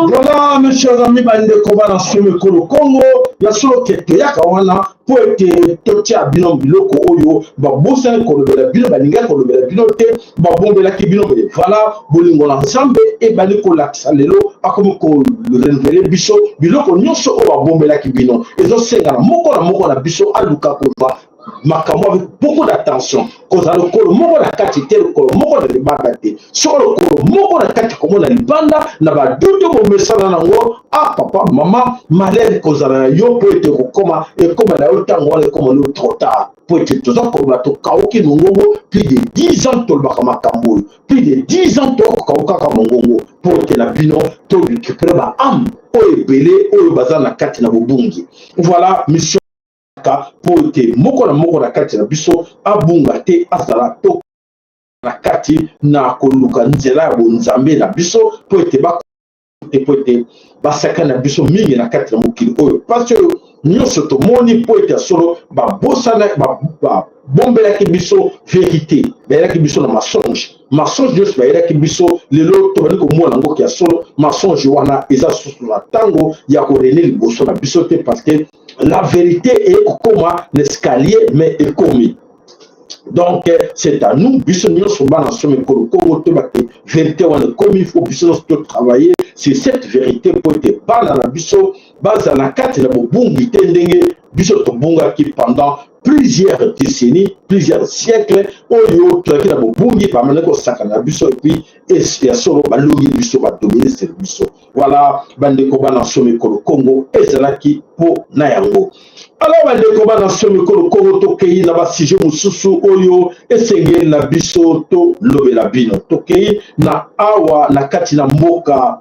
Voilà, mes chers amis, bandeko bana somi ekolo Congo ya solo ke toyaka wana mpo ete totia bino biloko oyo babosani kolobela bino, balingaki kolobela bino te, babombelaki bino. Boye vala bolingo na Nzambe ebandi kolakisa lelo, akomi korenouveler biso biloko nyonso oyo babombelaki bino. Ezosengana moko na moko na biso aluka kozwa makambo avec beaucoup d'attention, kozala lokolo moko na kati te, lokolo moko na libanda te. Soko lokolo moko na kati komona libanda na badutu bomesana nango, a ah, papa, mama, malere kozala na yo mpo ete kokoma ekoma na yo ntango wana ekoma no trop tard, mpo ete toza koloba tokauki mongongo plus de 10 ans, tolobaka makambo oyo plus de 10 ans, tokokaukaka mongongo mpo ete na bino to récupere ba ame oyo ebele oyo baza na kati na bobungi. Voilà mission kaka mpo ete moko na moko na kati na biso abunga te, azala to na kati na koluka nzela ya bonzambe na biso, mpo ete ba te mpo ete basaka na biso mingi na kati na mokili oyo mpasi oyo. Nyonso tomoni mpo ete ya solo babosana, babombelaki biso verite, bayelaki biso na mensonge. Mensonge nyonso bayelaki biso, lelo tobandi komona yango ke ya solo mensonge wana eza susu na ntango ya korene liboso na biso te, parce que la verite eye kokoma na escalier, mais ekomi. Donc c'est à nous, biso nyonso bana somi ekolo Kongo, toyeba ke verite wana ekomi. Faut biso nyonso totravailler sur cette vérité mpo ete bana na biso bazala na kati na bobungi te ndenge biso tobungaki pendant plusieurs décennies, plusieurs siècles. Oyo tozalaki na bobungi, bamandaki kosakana na biso, et puis ya solo balongi biso, badomine sur biso. Voilà, bandeko bana nsomi ekolo Kongo, ezalaki mpo na yango. Alors bandeko bana nsomi ekolo Kongo, tokei na basujet mosusu oyo esengeli na biso tolobela bino. Tokei na awa na kati na mboka,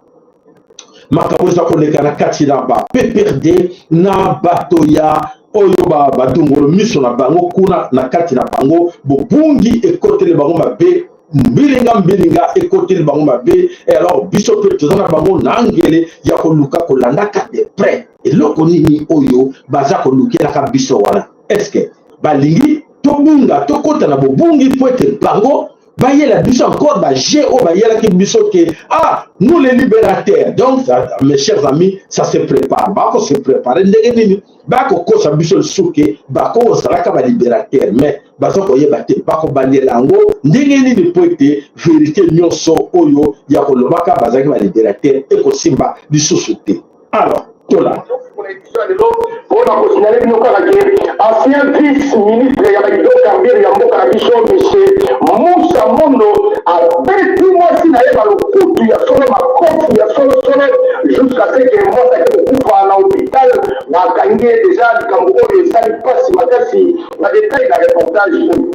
makambo eza koleka na kati na ba PPRD na bato ya oyo badongolo miso na bango kuna na kati na bango. Bobungi ekoteli bango mabe, mbilinga mbilinga ekoteli bango mabe. E alors biso mpe toza na bango na ngele ya koluka kolandaka de près eloko nini oyo baza kolukelaka biso wana. Est-ce balingi tobunga, tokɔta na bobungi mpo ete bango bayela biso encore baje oyo bayelaki biso ke ah, nous les libérateurs? Donc ça, mes chers amis, ça se prépare. Bako se préparer ndenge nini? Bakokosa biso lisusu ke bakozalaka balibérateur, mais baza koyeba te bakobandela yango ndenge nini mpo ete vérité nyonso oyo ya kolobaka bazalaki balibérateur ekosimba lisusu te. Alors tolanda.
Mpona kosignaler bino kaka ke ancien vice ministre ya bahydrocarbure ya mboka na biso, monsieur Musa Mondo, abeti mwasi na ye balokutu ya solo, makofi ya solosolo, jusqu'à ce que mwasi ake kokufa na hôpital. Bakangi ye déjà. Likambo oyo esali mpasi makasi. Na détail na reportage oyo.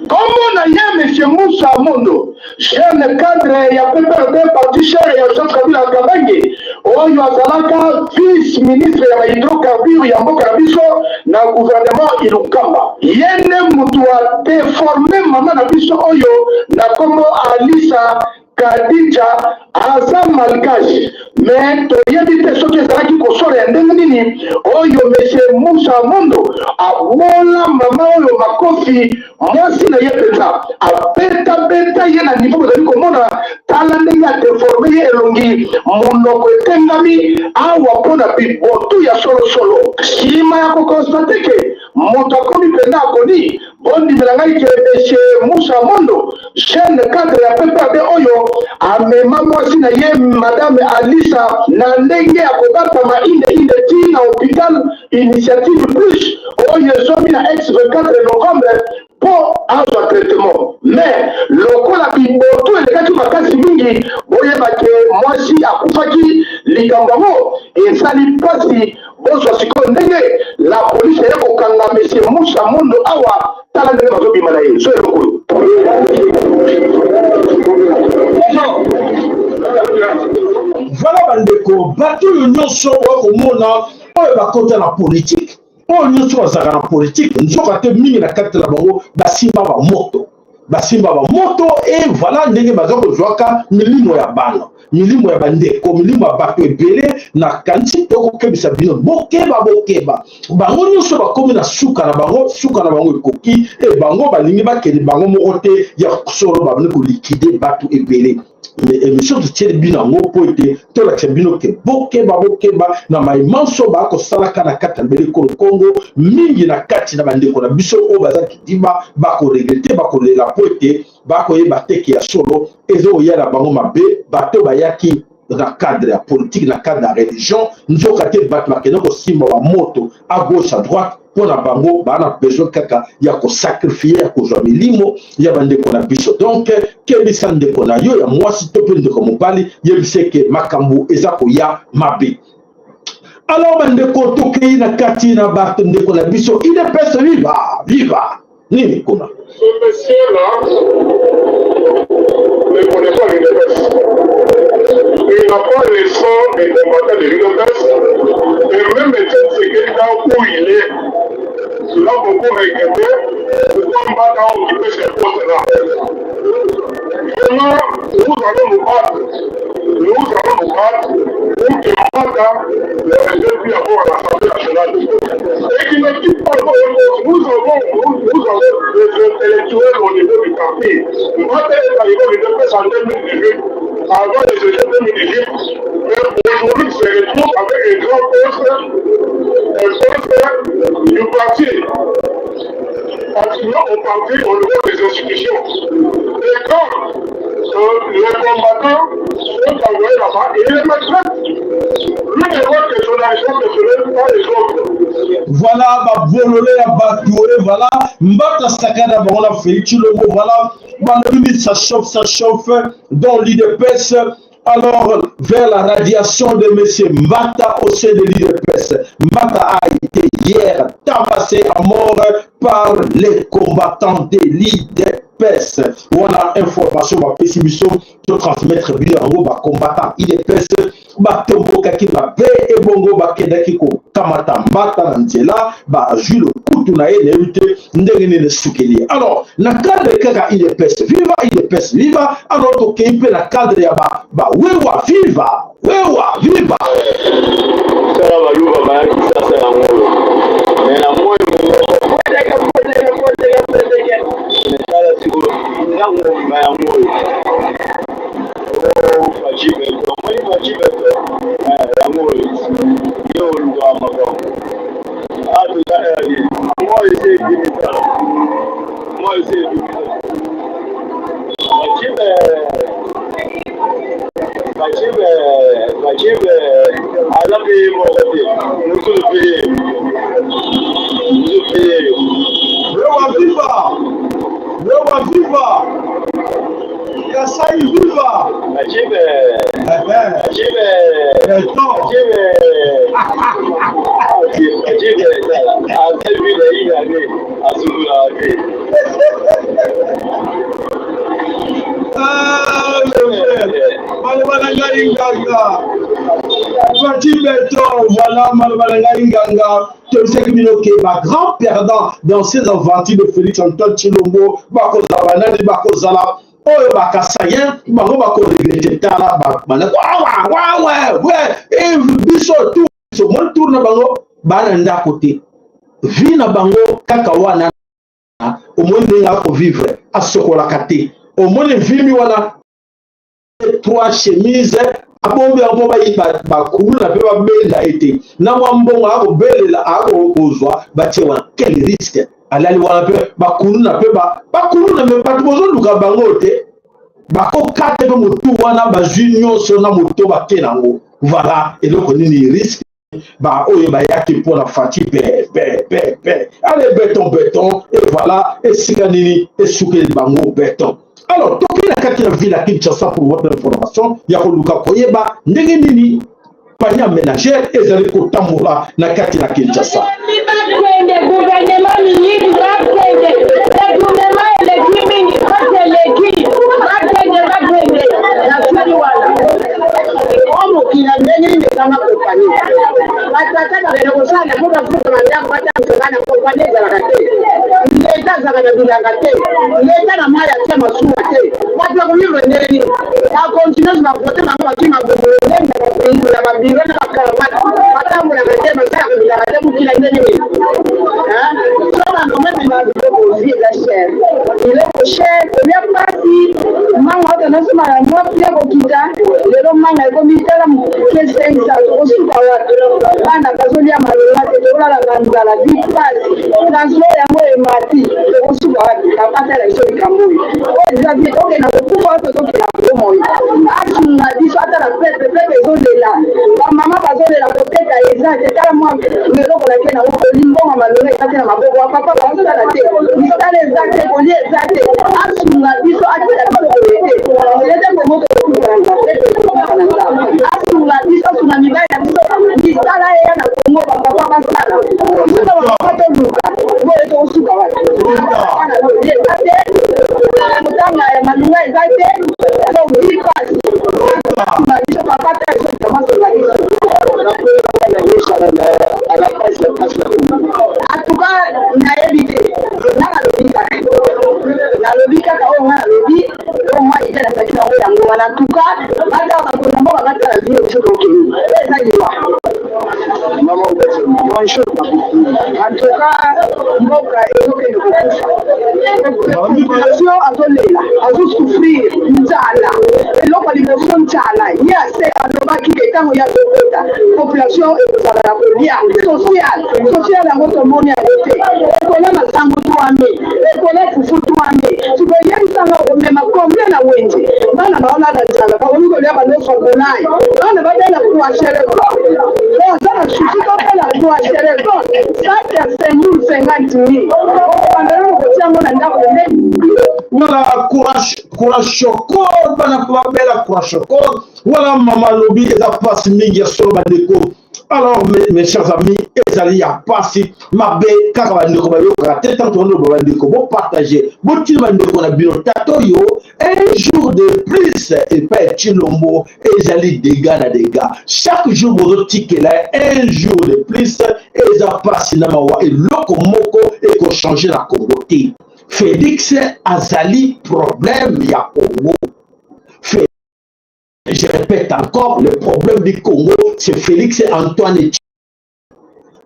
Kombo na ye monsieur Musa Mondo, jeune cadre ya PPRD, parti cher ya Joseph Kabila Kabange, oyo azalaka vice ministre ya bahydrocarbure ya mboka na biso na gouvernement Ilunkamba. Ye nde motu adéforme mama na biso oyo na kombo Alisa Kadija, aza malgache. Mais toyebi te soki ezalaki kosolo ya ndenge nini oyo monsieur Musa Mondo abola mama oyo makofi. Mwasi na ye mpenza abetabeta ye na niveau bozali komona. Tala ndenge adéforme ye elongi, monoko etengami awa mpo na bibotu ya solosolo. Nsima ya koconstater ke moto akomi mpenza akoni, bondimela ngai ke monsieur Musa Mondo, jeune cadre ya PPRD oyo, amema mwasi na ye madame Alisa na ndenge ya kobatama inde inde ti na hôpital Initiative Plus oyo ezomi na ex 24 novembre mpo azwa traitement. Mais lokola bibotu elekaki makasi mingi, boyeba ke mwasi akufaki. Likambo yango esali mpasi. Bozwa sikoyo ndenge la police eye kokanga monsieur Musa Mondo awa. Tala ndenge bazobima na ye. So eloko oyo.
Voilà bandeko, bato oyo nyonso okomona oyo bakota na politike, oyo nyonso bazalaka na politike, nzoka te mingi na kati na bango basimba bamoto, basimba bamoto. E voilà ndenge baza kozwaka milimo ya bana, milimo ya bandeko, milimo ya bato ebele. Nakanisi tokokebisa bino, bokeba, bokeba. Bango nyonso bakomi na suka na bango, suka na bango ekoki. E bango balingi bakende bango moko te. Ya solo babandi koliquider bato ebele. Mais émission totieli bino yango mpo ete tolakisa bino ke bokeba, bokeba na maimanso bakosalaka na kati ya mbele ekolo Kongo. Mingi na kati na bandeko na biso oyo baza kidiba bakoregretter, bakolela mpo ete bakoyeba teke ya solo ezokoya na bango mabe. Bato bayaki na cadre ya politique, na cadre ya religion, nzoka te bato bakende kosimba bamoto à gauche, à droite. Mpo na bango baa na besoin kaka ya kosacrifier, ya kozwa milimo ya bandeko na biso. Donc kebisa ndeko na yo ya mwasi to mpe ndeko mobali, yebisa eke makambo eza koya mabe. Alors bandeko, tokei na kati na bato ndeko na biso UDPS. Viva, viva! Nini kuna?
Ce monsieur-là ne connaît pas l'UDPS. Il n'a pas le sang des combattants de l'UDPS. Et même Etienne Tshisekedi, là où il est, il a beaucoup regretté pourquoi Mbata a occupé ce poste-là. Vraiment, nous allons nous battre. Nous allons au grade pour que Mbata le régime puisse avoir à l'Assemblée nationale. Et qui ne quitte pas encore un poste. Nous avons, nous, nous avons des intellectuels au niveau du parti. Mbata est arrivé au l'UDPS en 2018, avant les élections 2018, mais aujourd'hui il se retrouve avec un grand poste, un poste du parti continuons au parti au niveau des institutions. Et quand les combattants sont envoyés là-bas, et ils les maltraitent. Lui ne voit que son argent personnel, pas les autres.
Voilà babolole ya bato e voilà Mbata sakana bango na Félix Tshilombo. Voilà, balobi ça chauffe, ça chauffe dans l'UDPS. Alors, vers la radiation de M. Mbata au sein de l'UDPS. Mbata a été hier tabassé à mort par les combattants de l'UDPS. Wana information bapesi biso, totransmettre bino yango. Bacombattant UDPS batombokaki mabe, ebongo bakendaki kokamata Mbata na nzela, bazwi lokutu na ye, nayebi te ndenge nini esukeli. Alors, na cadre kaka UDPS viva, UDPS viva, alors tokei mpe na cadre ya bawewa viva, wewa viva.
Tala, baluba bayaki sasa yango oyo me na moi monoko poteke poteke poteke poteke. Me tala sikoyo ntango mobimba yango oyo Fatshi Béton, omoni Fatshi Béton yango oyo ye olukaka makambo a toza rd moi esi ebimi. Tala, moi esi ebimi. Fatshi, Fatshi, Fatshi aza mpe ye moko te, mosusu mpe ye, mosusu mpe ye yo.
Wewa viva, wewa viva, Kasai viva.
Fatshi, Fatshi, Fatshi, Fatshi, tala azali na une année asukulaka te.
Ah, maloba na ngai nganga, Fatshi Béton. Voilà, maloba na ngai nganga, toyebisaki bino ke bagrand perdant dans ces aventures de Félix Antoine Tshilombo bakozala banani? Bakozala oyo bakasayen, bango bakoregretter. Tala, wawawawe biso tu omoni tour na bango, bana ndako te, vie na bango kaka wana. Omoni ndenge akovivre, asokolaka te, omoni vimi wana, trois chemise abombi yango bakuluna mpe babenda ye te na mwa mbongo akobelela, akozwa batie wana. Quel risque! Alali wana mpe bakuluna mpe bakuluna, me bato bozoluka bango te, bakokata mpe motu wana, bazwi nyonso na moto bake nango. Voilà eloko nini risque baoyo bayaki mpona Fatshi pe pe pe pe. Allez, béton, béton, et voilà esika nini esukeli bango, béton. Alors, toki na kati na ville ya Kinshasa pour votre information ya koluka koyeba ndenge nini panier ménagère ezali kotambola na kati na Kinshasa.
Bakende gouvernement miyibi, bakende. Gouvernement eleki mingi, pasi eleki, bakende, bakende. Nasili wana.
O mokili ya ndenge nini ezanga kompani? Batata bakende kosala mpo bafuta bandako, batamisaka na kompani ezalaka te. Leta azalaka na bilanga te, leta na mai atia masuwa te. Bato bakovivre ndenge nini? Bacontinue bavote bango, bazwi mabumu ndenge na babiro na bacravate, batambolaka te, basalaka bilanga te. Mokili ya ndenge nini? So banome
Biloko ozwi eza cher, biloko cher, kolia mpasi. Manga oyo tozosomba na mwa pia kokita, lelo manga ekomi tala moke 500. Tokosuka wapi? Bana bazolia malonga te, tokolalaka nzala, bipasi, transport yango emati. Tokosuka wapi? Papa, tala biso likambo oyo. Oyo eza bien, tokenda kokufa to tokenda bomoi? Asunga biso, atala pepe. Pepe ezolela, bamama bazolela, koteka eza te. Tala mwa eloko na ke nango, kolimbonga malonga eza te na maboko. Bapapa bazosala te, misala eza te, kolia eza te. Asunga biso, atika biso boye te. Ete kongo tokokufa na nzala, pepe tokokufa na nzala. Asunga biso, asunga mibali na biso, misala eya na Kongo, bapapa basala. Biso na bapapa toluka boye, tokosuka wapi? Eza te, kotanga ya malunga eza te, donc bipasi. Asunga biso papa, ta biso asunga biso. En tout cas, nayebi te, nga nalobi kaka, nalobi kaka oyo nga nalobi, oyo mwa ide nazalaki nango yango wana. En tout cas, batala bakonzi mboka, batala vie. Mboka ezokende kokufa, population azolela, azosouffrir nzala. Eloko ya liboso nzala. Ye ase alobaki ke ntango ye azokota, population ekozala na kolia. Social, social yango tomoni yango te. Ekola masango twami, ekola fufu twami. Sikoyo yebisanga okomema combien na wenze? Bana baolala nzala, bakomi kolia baloso volaille, bana babela kwashereko. Oza na susi tobela kwashereko, sac ya semoule 50 mille, okobanda nano kotia yango na ndako nde.
Wala kwashiorkor, bana babela kwashiorkor. Wala mama alobi eza mpasi mingi ya solo bandeko. Alors mes chers amis, ezali ya mpasi mabe kaka bandeko bayokaka te. Ntango tokoloba bandeko, bopartage, botina bandeko na bino. Tata oyo, un jour de plus epai ya Tshilombo ezali dégâts na dégâts. Chaque jour bozotikela un jour de plus, eza mpasi na mawa. Eloko moko ekochange na Congo te. Félix azali problème ya Congo. Je répète encore, le problème du Congo, c'est Félix Antoine.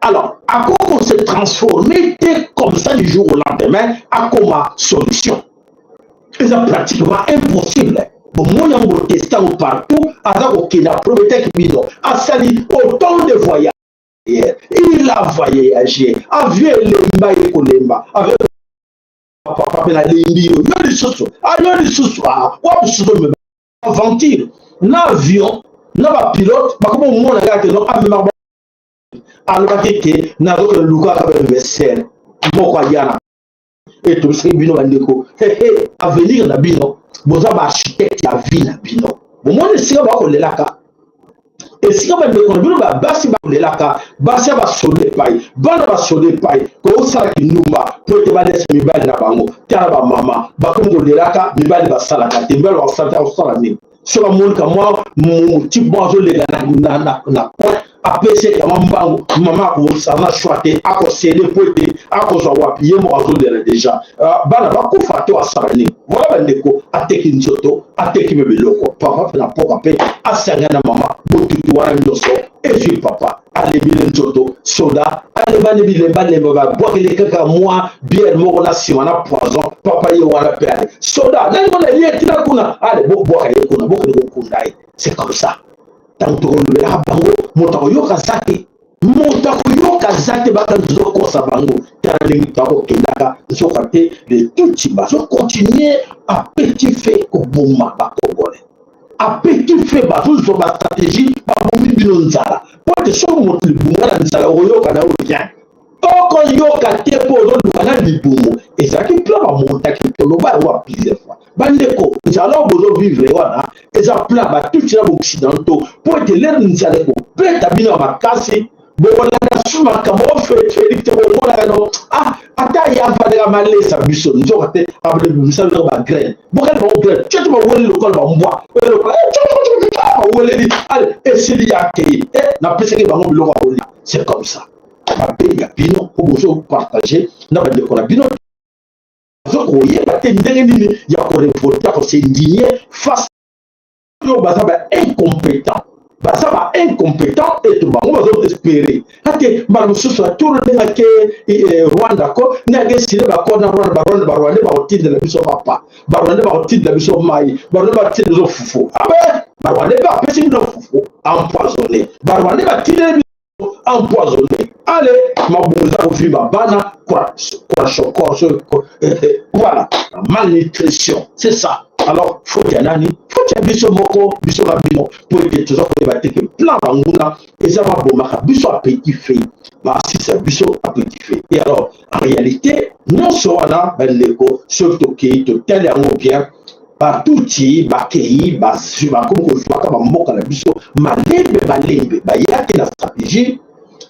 Alors, à quoi on se transformer comme ça du jour au lendemain, à comment solution? C'est pratiquement impossible. Bomoni yango, boteste yango partout. Aza kokende, aprometaki bino, asali autant de voyages, il a voyagé, avion elemba, ye kolemba avec papa mpe nalembi yo, yo lisusu, ayo lisusu, wapi lisusu omema aventure na avion na bapilote? Bakoma omona kaka ke no amemaka. Alobaki ke nazokende lukaka bainvestisseur moko aya na etobisaki bino bandeko. Hehe, avenir na bino, boza baarchitecte ya vie na bino. Bomoni esika bakolelaka, esika bandeko na bino babasi bakolelaka, basi ya basoda epai, bana basoda epai kosala kindumba po ete balesa mibali na bango. Tala bamama bakomi kolelaka, mibali basalaka te, mibali basala te. Akosala nini soki amonika mwa type moko azolela na coin, apesi ete mwa mbangu? Mama akosala na choix te, akosede po ete akozwa wapi? Ye moko azolela deja, bana bakufa to asala nini? Voilà bandeko, ateki nzoto, ateki mpe biloko. Papa mpe na mpoka mpe asanga na mama, botutu wana nyonso ezwi papa, alembile nzoto. Soda alembani bilembalemba, babwakeli kaka mwa bière moko na nsima na poison. Papa ye wana mpe ale soda nani mona ye tina kuna, ale bobwaka ye kuna, bokende kokunda ye. C'est comme ça. Ntango tokolobelaka bango, moto akoyoka aza te, moto akoyoka aza te. Baka tozokosa bango, tala ndenge bakokendaka. Nzoka te, les Tutsi bazocontinue à petit feu koboma Bacongolais, à petit feu bazozwa bastratégie, babomi bino nzala. Po ete soki moto libunga na nzala, okoyoka na yo rien, okoyoka te, mpo ozoluka na libumu. Ezalaki plan bamontaki, toloba yango ya plusieurs fois bandeko. Nzala oyo bozovivre wana eza plan batutsi na baoccidentaux, mpo ete lere nzala ekobeta bino ya makasi, bokolanda su makambo o Félix te. Bomonaka no, ah, ata ye avandaka malesa biso, nzoka te abimisa biloko bagraine, bokali bango graine tioto, baweleli lokola bambwa, baweleli ale esili ya kei. E napesaki bango biloko ya kolia. C'est comme ça mabe ya bino, po bozopartage na bandeko na bino, koyeba te ndenge nini ya korévolter, kos'indigner face oyo baza ba incompétent, baza ba incompétent. Ete bango bazoespérer ate mbala mosusu aturo ndenge ake Rwanda ko ndenge ake sile bako na Rwanda, Barwanda, Barwandais bakotindela biso mapa, Barwandais bakotindela biso mai, Barwandais batindela biso fufu. Abe Barwandais mpe apesi bino fufu empoisonné, Barwandais batindeli biso empoisonné. Ale mabumu eza kovimba, bana kwashiorkor, voilà, malnutrition, c'est ça. Alors faute ya nani? Faute ya biso moko, biso na bino, po ete toza koyeba te ke plan banguna eza babomaka biso à petit feu, basisa biso à petit feu. Et alors en réalité nyonso wana bandeko, soki tokei totali yango bien, Batutsi bakei, bakomi kozwaka bamboka na biso malembe malembe. Bayaki na stratégie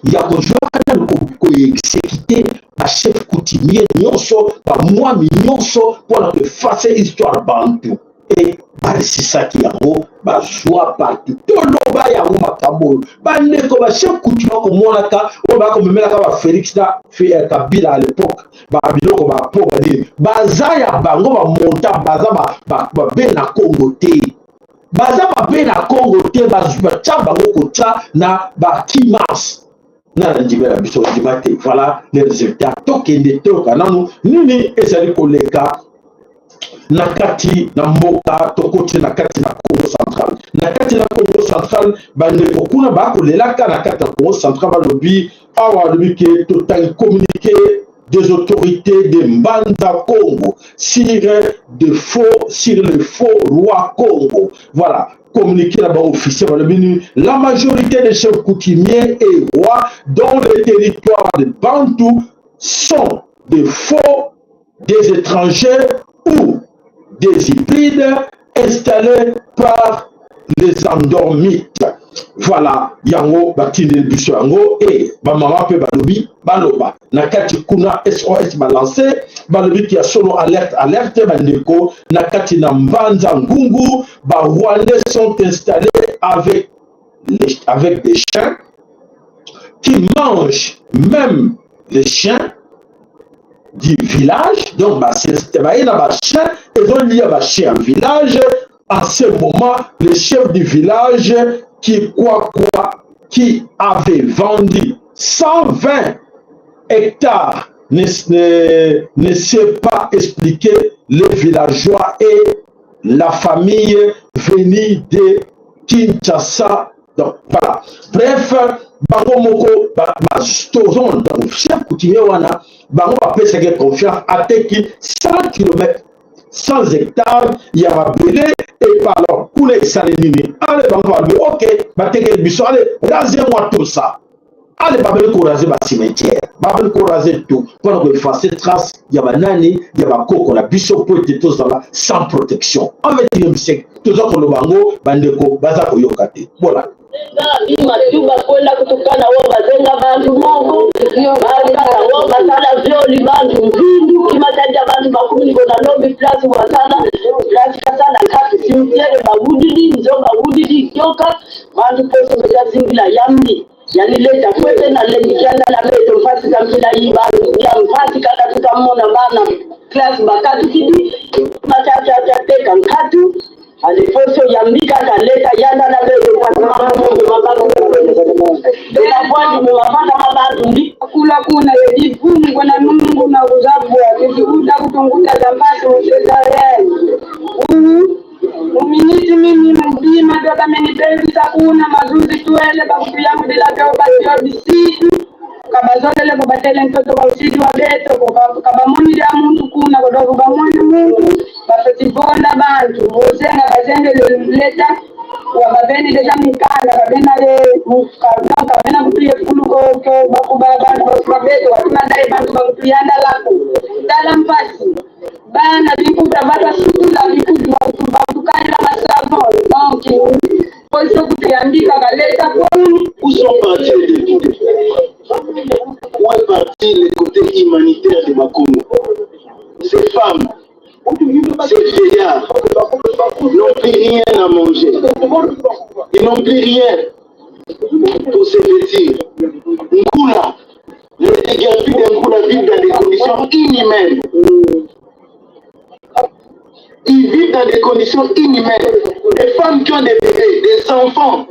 ya kozwaka nanu koexécuter bachef coutumier nyonso, bamwami nyonso, mpona koeffacer histoire bantu. E baresisaki yango, bazwa partout. Toloba yango makambo oyo bandeko, bachef coutumier bakomonaka oyo bakomemelaka baFélix na Kabila à l'époque, babiloko bapo banini baza ya bango, bamonta baza babe na Congo te, baza mabe na Congo te. Batya bango kotya na bakimars. Na nandimela biso ondima te. Voilà les résultats. Tokende toyoka nanu nini ezali koleka na kati na mboka. Tokoti na kati na Congo Central. Na kati na Congo Central, bandeko kuna bakolelaka na kati na Congo Central. Balobi awa, alobi ke totangi communiqué des autorités de Mbanza Congo sur le faux roi Congo. Voilà communiqué là-bas officiel. La majorité des chefs coutumiers et rois dans le territoire de Bantou sont des faux, des étrangers ou des hybrides installés par les endormites. Voilà, yango batindeli biso yango. E bamama mpe balobi, baloba na kati kuna SOS balance. Balobi ya solo, alerte, alerte bandeko na kati na Mbanza Ngungu. Barwandais sont installés avec des chiens qui mangent même les chiens du village. Donc baye na bachien, ezolia bachien village. En ce moment, le chef du village qui quoi quoi qui avait vendu 120 hectares ne sait pas expliquer les villageois et la famille venue de Kinshasa. Donc voilà, bref, bango moko tozonga. Donc chef coutumier wana, bango bapesaki confiance, ateki 100 km, 100 hectares ya mabele. Epa alors kuna esali nini? Ale bango balobi: "Ok, batekeli biso, allez, rasez moi tout ça." Ale babeli koraser bacimetière, babeli koraser tout mpona koeffacer trace ya banani, ya bakoko na biso, mpo ete tozala sans protection. En 21e siècle, toza koloba yango, bandeko baza koyoka te. Voilà.
Matuba kwenda kutukana wo bazenga bantu moko bakala wo basala violi bantu mvindu kimatanja bantu makumi niko na lombi place wasala place kasala kati cimetière bawudidi nzo bawudidi kyoka bantu poso bekazingila yambi yanileta kwete na lendikianda na beto mfasi kampila yi bantu ya mfasi kaka tukamona bana classe bakatukidi machachacha nkatu aliposo yambi kaka leta yanda na beto mafanda mabantu ndi
Kula kuna yedivumu kwena nungu na kuzabwa kizikuta kutunguta zambasi musezareni uhu muminiti mimi mubima tokamenipenzi kuna mazuzi tuele bakutuyamudila keo batio bisitu kabazolele kobatele ntoto bausidi wa beto kabamoni lya muntu kuna kodovu bamoni muntu bafetibonda bantu bozenga bazengele leta wabaveni deja mikanda kabena le kabena kutuye fuluko bakuba bantu babeto watumadaye bantu bakutuyanda lako tala mpasi bana bikuta batasukula bikutu bakutukalela masavon. Donc poso kutuyambika kaleta.
Où sont partis les députés? Où est parti le côté humanitaire de Bakongo? Ces femmes, ces vieillards n'ont plus rien à manger. Ils n'ont plus rien pour se vêtir. Nkula, les déguerpis de Nkula vivent dans des conditions inhumaines. Ils vivent dans des conditions inhumaines. Des femmes qui ont des bébés, des enfants,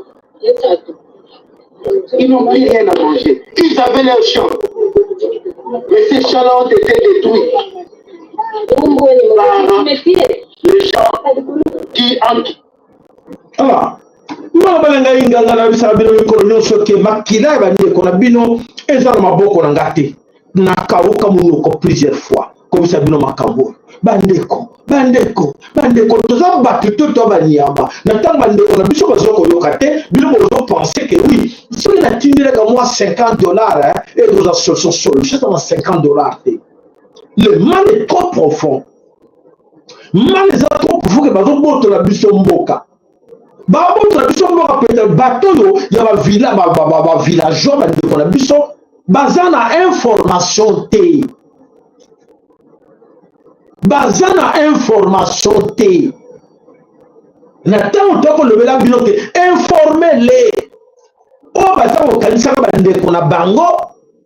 ils n'ont plus rien à manger. Ils avaient leur champ. Mais ces champs-là ont été détruits par les gens qui entrent.
Ah, mwana na ngai, nganga nayebisaka bino mikolo nyonso ke makila ya bandeko na bino eza na maboko na nga te. Nakauka monoko plusieurs fois komisa bino makambo oyo. Bandeko, bandeko, bandeko, toza bato to to banyama. Na ntango bandeko na biso baza koyoka te, bino bozopenser ke oui, soki natindelaka mwa 50 $, ekozwa solution. Solution eza na 50 $ te. Le mal est trop profond, mal eza trop profond ke bazobotola biso mboka, babotola biso mboka. Peut-être bato oyo ya bavilla, bavillageois, bandeko na biso baza na information te, baza na information te. Na ntango tokolobela bino te, informe le oyo baza kokanisaka bandeko na bango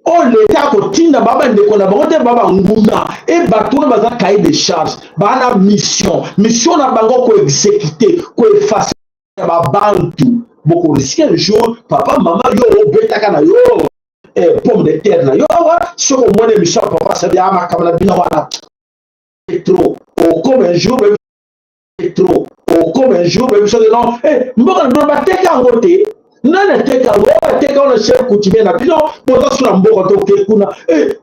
oyo leta akotinda ba bandeko na bango te, ba banguna e bato wana baza cahier de charge, baa na mission. Mission na bango koexécuter, koeffacer babantu. Bokorisquer un jour, papa, mama, yo obetaka na yo. eh, pomme de terre na yo awa. Soki omoni émission ya papa sabi a makambo na bino wana trop, okoma un jour trop, okoma un jour bayebi soki non, eh, mboka na bino bateka yango te. Nani ateka yango? Bateka yango na chef coutumier na bino. Boza so na mboka toke kuna, eh,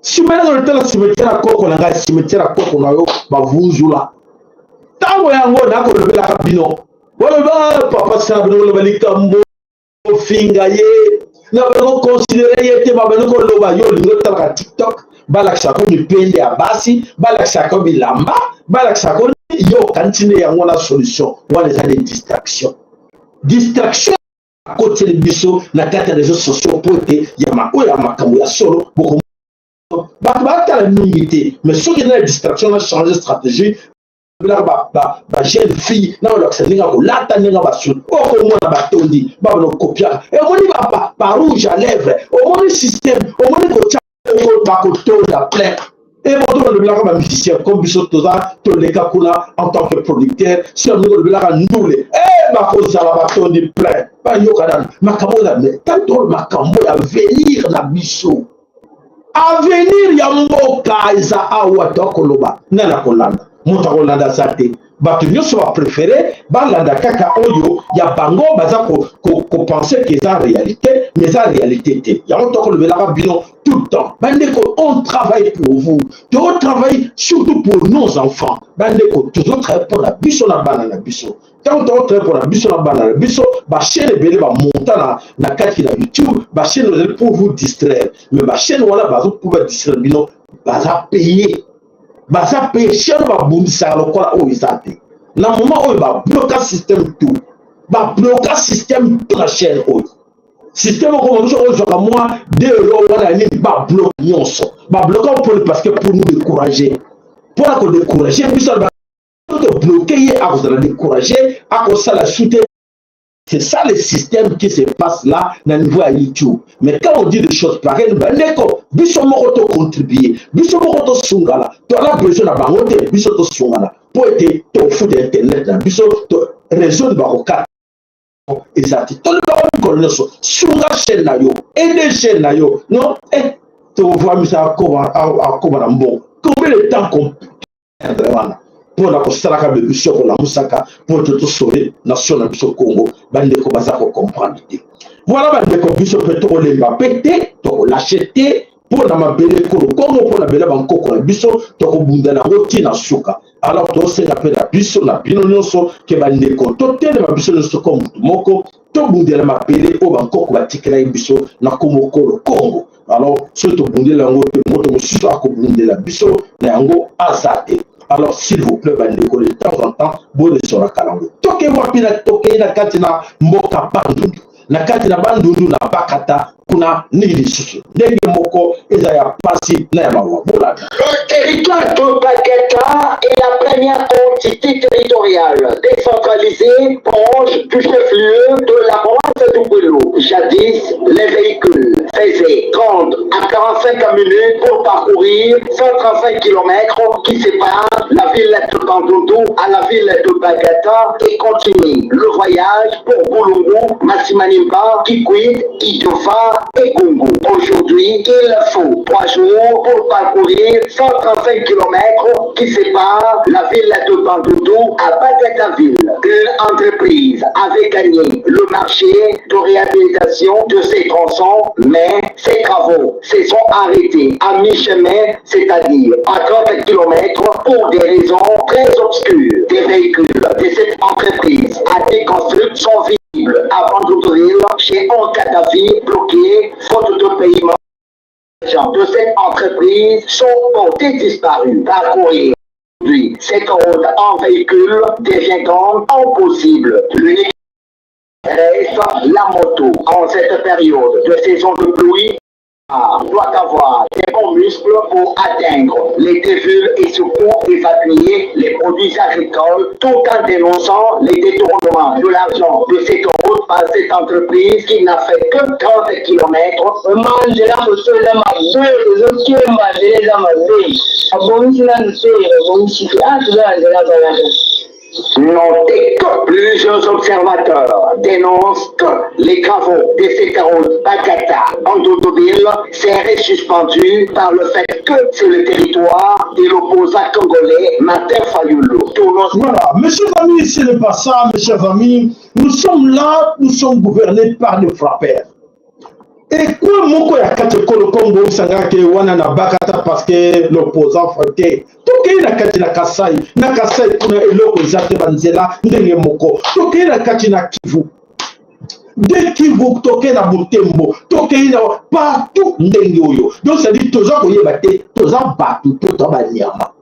nsima nanga lotala cimetière ya koko na ngai, cimetière ya koko na yo bavunzula. Ntango yango nakolobelaka bino, boloba papa sala bino koloba likambo ofinga ye na bano considere ye te. Babandi koloba yo olingi otalaka TikTok, balakisaka mipende ya basi, balakisaka bilamba, balakisaka yo okanisi nde yango wana solution. Wana eza de distraction, distraction akoteli biso na kati ya réseaux sociaux mpo ete ya oyo ya makambo ya solo boko bato batala mingi te. Mais soki eza na distraction, na changer stratégie, bilaka ba jeune fille na olakisa ndenge akolata, ndenge basuli, okomona batondi babana okopiaka. Omoni ba rouge à lèvre, omoni système, omoni kotya, bakotonda plein. E moto balobelaka ba musicien comme biso toza toleka kuna en tant que producteur, si balingi kolobelaka ndule e bakozala batondi plein. Bayoka nanu makambo oyo, mais tanto makambo ya avenir na biso, avenir ya mboka eza awa. Tokoloba, nani akolanda? Moto akolanda aza te. Bato nyonso ba préférer balanda kaka oyo ya bango baza kopenser ke eza réalité, mais eza réalité te. Yango tokolobelaka bino tout le temps, bandeko, on travaille pour vous, tozotravaille surtout pour nos enfants. Bandeko, tozotravaille mpona biso na bana na biso. Ntango tozotravaille mpona biso na bana na biso, ba chaîne ebele bamonta na kati na YouTube, ba chaîne ezali pour vous distraire, mais ba chaîne wana bazo pour badistraire bino, baza paye, baza paye. Chaîne babundisaka lokola oyo eza te. Na moment oyo babloka système tout, babloka système tout na chaîne oyo. Système okoma biso ozwaka mwa 2 euro wana ya nini, babloka nyonso. Babloka mponi? Parce que pour nous décourager, mpona kodécourager biso. Tobloke ye, akozala découragé, akosala su te. C'est ça le système qui se passe là, na niveau ya YouTube. Mais quand on dit des choses pareilles, bandeko, biso moko to contribuer, biso moko to sungana, to ala besoin na bango te, biso to sungana. Po ete tofuta internet na biso, to réseau bakokata eza te. Tolobaka mikolo nyonso, sunga chaîne na yo, aide chaîne na yo. Non, eh, tovamisa akoma na mbongo. Combien de temps qu'on wana mpona kosalaka bebiso kolamusaka mpo te tosauver nation na biso Congo? Bandeko baza kocomprendre te. Voilà, bandeko, biso mpe tokolemba mpe te, tokolâcher te mpo na mabele ekolo Kongo, mpo na bele bankoko na biso. Tokobunda yango ntina suka. Alors tosenga mpe na biso na bino nyonso ke bandeko totelema biso nyonso ko motu moko, tobundela mabele oyo bankoko batikelaki biso na kombo kolo Kongo. Alors soki tobundela yango te, moto mosusu akobundela biso na yango aza te. Alors s'il vous plaît, bandeko, de temps en temps bolesolaka yango. Toke wapi? Na tokei na kati na mboka Bandundu, na kati na Bandundu na Bakata kuna. Nini lisusu? Ndenge moko eza ya pasi na ya mawa. Bolanda.
Le territoire de Bagata est la première entité territoriale décentralisée proche du chef-lieu de la province du Kwilu. Jadis, les véhicules faisaient 30 à 45 minutes pour parcourir 135 km qui séparent la ville de Bandundu à la ville de Bagata et continuer le voyage pour Bulungu, Masimanimba, Kikwit, Idiofa et Gungu. Aujourd'hui, il faut 3 jours pour parcourir 135 km qui séparent la ville de Bandundu à Bagataville. Une entreprise avait gagné le marché de réhabilitation de ces tronçons, mais ces travaux se sont arrêtés à mi-chemin, c'est-à-dire à 30 km pour des raisons très obscures. Des véhicules de cette entreprise à déconstruire sont visibles avant d'ouvrir chez Kadhafi, bloqué, faute de paiement. De cette entreprise sont portés disparus. Parcourir cette route en véhicule devient donc impossible. L'unique reste la moto. En cette période de saison de pluie, doit avoir des bons muscles pour atteindre les dévules et surtout évacuer les produits agricoles tout en dénonçant les détournements de l'argent de cette route par cette entreprise qui n'a fait que 30 km.
Nzela kosola mabe, ezokemba, nzela eza mabe, abongisi nanu te, babongisi te. Ah, toza na nzela balaka.
Notez que plusieurs observateurs dénoncent que les travaux de cette route Bakata en Dodoville seraient suspendus par le fait que c'est le territoire de l'opposant congolais Martin Fayulu.
Voilà, mes chers amis, ce n'est pas ça, mes chers amis. Nous sommes là, nous sommes gouvernés par des frappeurs. Ekwe moko ya kati ekolo Congo osangaka ke wana na Bakata parce que l'opposant te. Tokei na kati na Kasai, na Kasai kuna eloko eza te, banzela ndenge moko. Tokei na kati na Kivu, de Kivu tokei na Butembo, tokei na partout ndenge oyo. Donc c'est-à-dire toza koyeba te toza bato to toza banyama.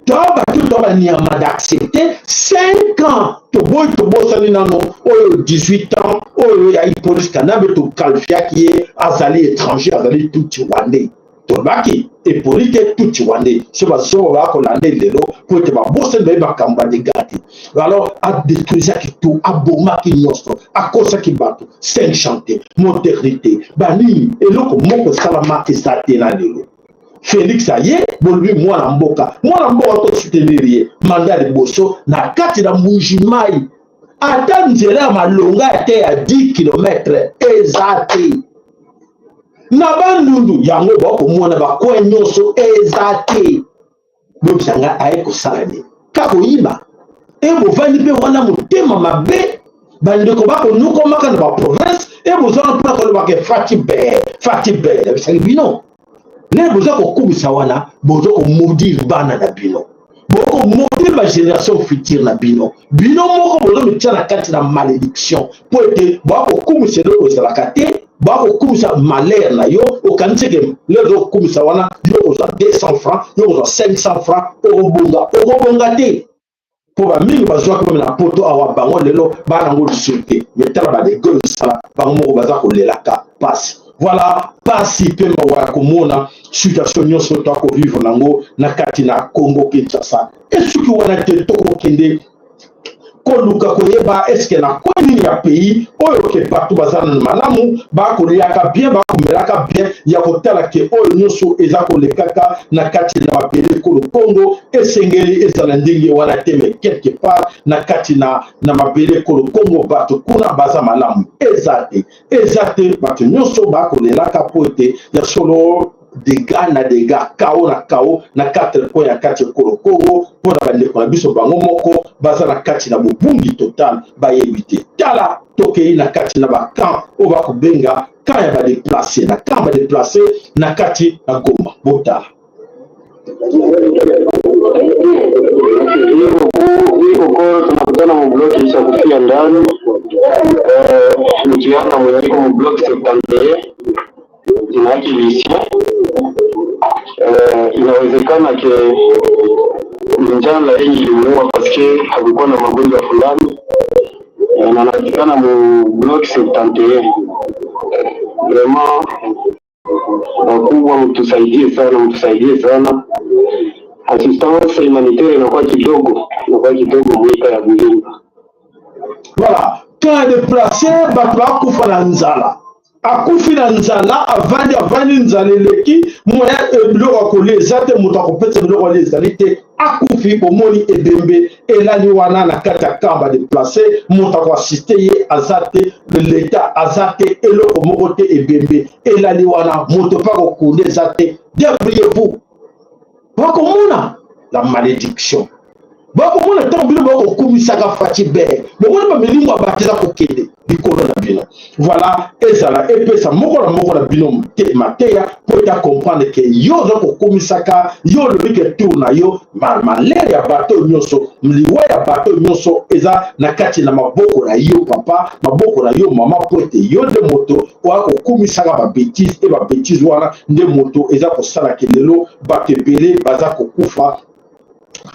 To bato to banyama d'accepter 5 ans toboyi, tobosani nano oyo 18 ans oyo ya Hippolyte Kanambe, toqualifiaki ye azali étranger, azali tutsi rwandais. Tolobaki Hippolyte tutsi rwandais, so bazoba bakolanda lelo po ete babosani, baye makambo ya dégâts te. Alors adétruisaki tout, abomaki nyonso, akosaki bato, 5 chantier, modernité, banini, eloko moko esalama eza te. Na lelo Félix aye, bolobi mwana mboka, mwana mboka, tosoutenir ye. Mandat liboso na kati na Mbuji-Mayi, ata nzela ya malonga ya te ya 10 km eza te. Na Bandundu yango bakomona bacoin nyonso eza te. Bobisa ngai, aye kosala nini? Kaka koyiba. E bovandi mpe wana motema mabe, bandeko bakonukomaka na baprovince. E bozwana mpona kolobaka Fatshi be, Fatshi be. Nabisaki bino, nde boza kokumisa wana, boza komaudire bana na bino, bokomaudire bagénération future na bino. Bino moko bozomitia na kati na malédiction, mpo ete boakokumisa eloko ezalaka te, boakokumisa malheur na yo. Okanisi ke lelo ozokumisa wana, yo kozwa 200 francs, yo kozwa 500 francs, okobonga? Okobonga te, mpo bamingi bazwaki meme na Poto awa, bango lelo baa nango lisusu te. Me tala badégâts esala, bango moko baza kolelaka pasi. Voilà, pasi mpe mawa ya komona situation nyonso toakovivre nango na kati na Congo Kinshasa. Esuki wana te, tokokende koluka koyeba eske na coin nini ya pays oyo ke bato baza na malamu, bakoliaka bien, bakomelaka bien, ya kotala ke oyo nyonso eza kolekaka na kati na mabele ekolo Congo. Esengeli ezala ndenge wana te, mais quelque part na kati na mabele ekolo Congo, bato kuna baza malamu, eza te, eza te. Bato nyonso bakolelaka mpo ete ya solo dégâts na dégâts, chaos na chaos na quatre coins ya kati ekolo Congo, mpo na bandeko na biso bango moko baza na kati na bobungi total, bayebi te. Tala, tokei na kati na bacamp oyo bakobenga camp ya badéplacés, na camp badéplacés na kati na Goma. Botala.
Hii kokoro tunakutana mubloc isha kufia ndani mtu mwenye iko mubloc 71, jina yake Lucien. Inawezekana ke ni njala yenye ilimuua paske hakukuwa na magonjwa fulani na anapatikana mu bloc 71. Vraiment wakubwa, mtusaidie sana, mtusaidie sana. Assistance humanitaire inakuwa kidogo, inakuwa kidogo mwika ya Bulimba.
Voilà, camp déplacé, bato bakufa na nzala, akufi na nzala, avandi, avandi, nzala eleki, moya biloko ya kolia eza te, moto akopesa biloko alia ezali te, akufi. Bomoni ebembe elali wana na kati ya camp badéplacés, moto akoassister ye aza te, leta aza te, eloko moko te. Ebembe elali wana, moto mpe akokunda eza te. Débrouillez-vous, bakomona la malédiction, bakomona ntango bino bakokumisaka Fatshi be, bomoni bamilimo ya bato eza kokende likolo na bino. Voilà, ezala epesa moko na moko na bino te mateya mpo ete acomprendre ke yo oza kokumisaka, yo olobi ke tour na yo, malheur ya bato nyonso, liwa ya bato nyonso eza na kati na maboko na yo papa, maboko na yo mama, mpo ete yo nde moto oya kokumisaka babêtises. E babêtises wana nde moto eza kosalaka lelo bato ebele baza kokufa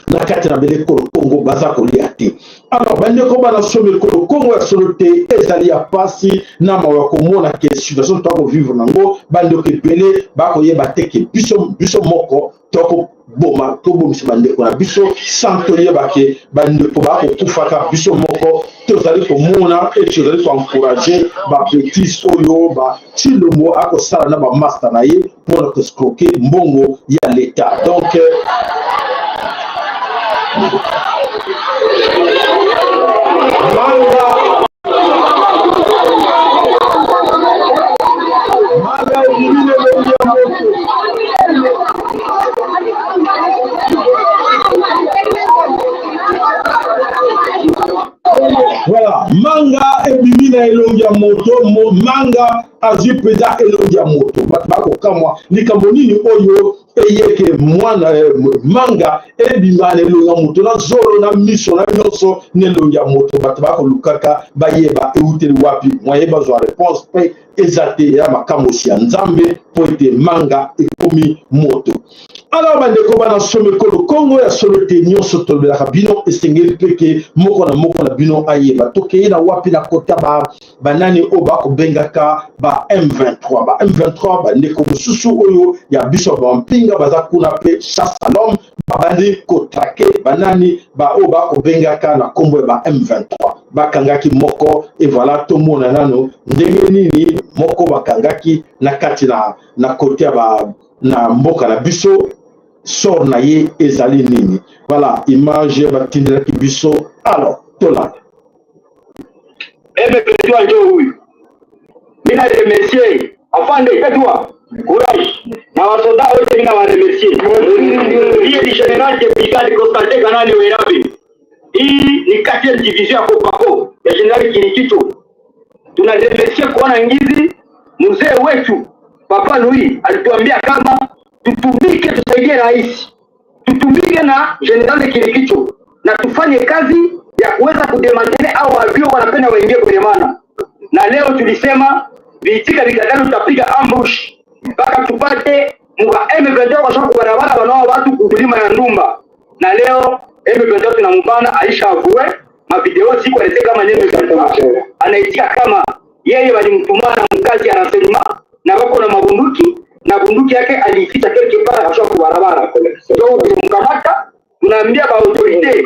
na kati na bele ekolo Kongo, baza kolia te. Alors bandeko bana somi ekolo Kongo, ya solo te, ezali ya pasi na mawa komona ke situation toakovivre nango, bandeko ebele bakoyeba te ke biso, biso moko tokoboma, tobomisa bandeko na biso sans toyeba ke bandeko bakokufaka. Biso moko tozali komona e tozali koencourager babêtises oyo ba Tshilombo akosala na bamaster na ye mpona koescroquer mbongo ya l'État. Donc Manga manga ebimi na elongi ya moto. Voilà, manga ebimi na elongi ya moto, mo, manga azwi mpenza elongi ya moto. Bato bakokamwa likambo nini oyo eyeke mwana eh, manga ebima na elongi ya moto na zolo na miso na nyonso na elongi ya moto. Bato bakolukaka bayeba euteli wapi, mwaye bazwa reponse mpe eza te ya makamwisi ya Nzambe mpo ete manga ekomi moto. Alors bandeko bana somekolo Kongo ya solo te nyonso tolobelaka bino esengeli mpe ke moko na moko na bino ayeba tokei na wapi na kota ba banani oyo bakobengaka ba M23 ba M23 bandeko mosusu oyo ya biso ya bampinga baza kuna mpe chasse à l'homme babandi kotrake banani baoyo bakobengaka na nkombo ya ba M23 bakangaki moko et voilà tomona nano ndenge nini moko bakangaki na kati na, na kote ya ba na mboka na biso sort na ye ezali nini voilà image batindelaki biso alors tolanda
M23 njo huyu. Mimi na remercier afande itatua courage na wasoda wote, mimi na waremercier. Ndiye ni general de brigade Constantin Kanali Werabe. Hii ni 4e division ya Kopako ya General Kirikicho. Tuna remercier kuona ngizi mzee wetu Papa Louis alituambia kama tutumike, tusaidie rais, tutumike na General Kirikicho na tufanye kazi ya kuweza kudemantele au avio wanapenda waingie kwenye mana. Na leo tulisema viitika vikatano, tutapiga ambush mpaka tupate muba M23 kwa sababu barabara wanao watu kulima ya ndumba na leo M23 tunamubana Aisha avue mavideo siku alete kama ni M23 anaitika kama yeye walimtumana mkazi ya renseignement na wako na mabunduki na bunduki yake aliificha quelque part akasha kwa barabara. Ndio kumkamata, tunaambia ba autorite,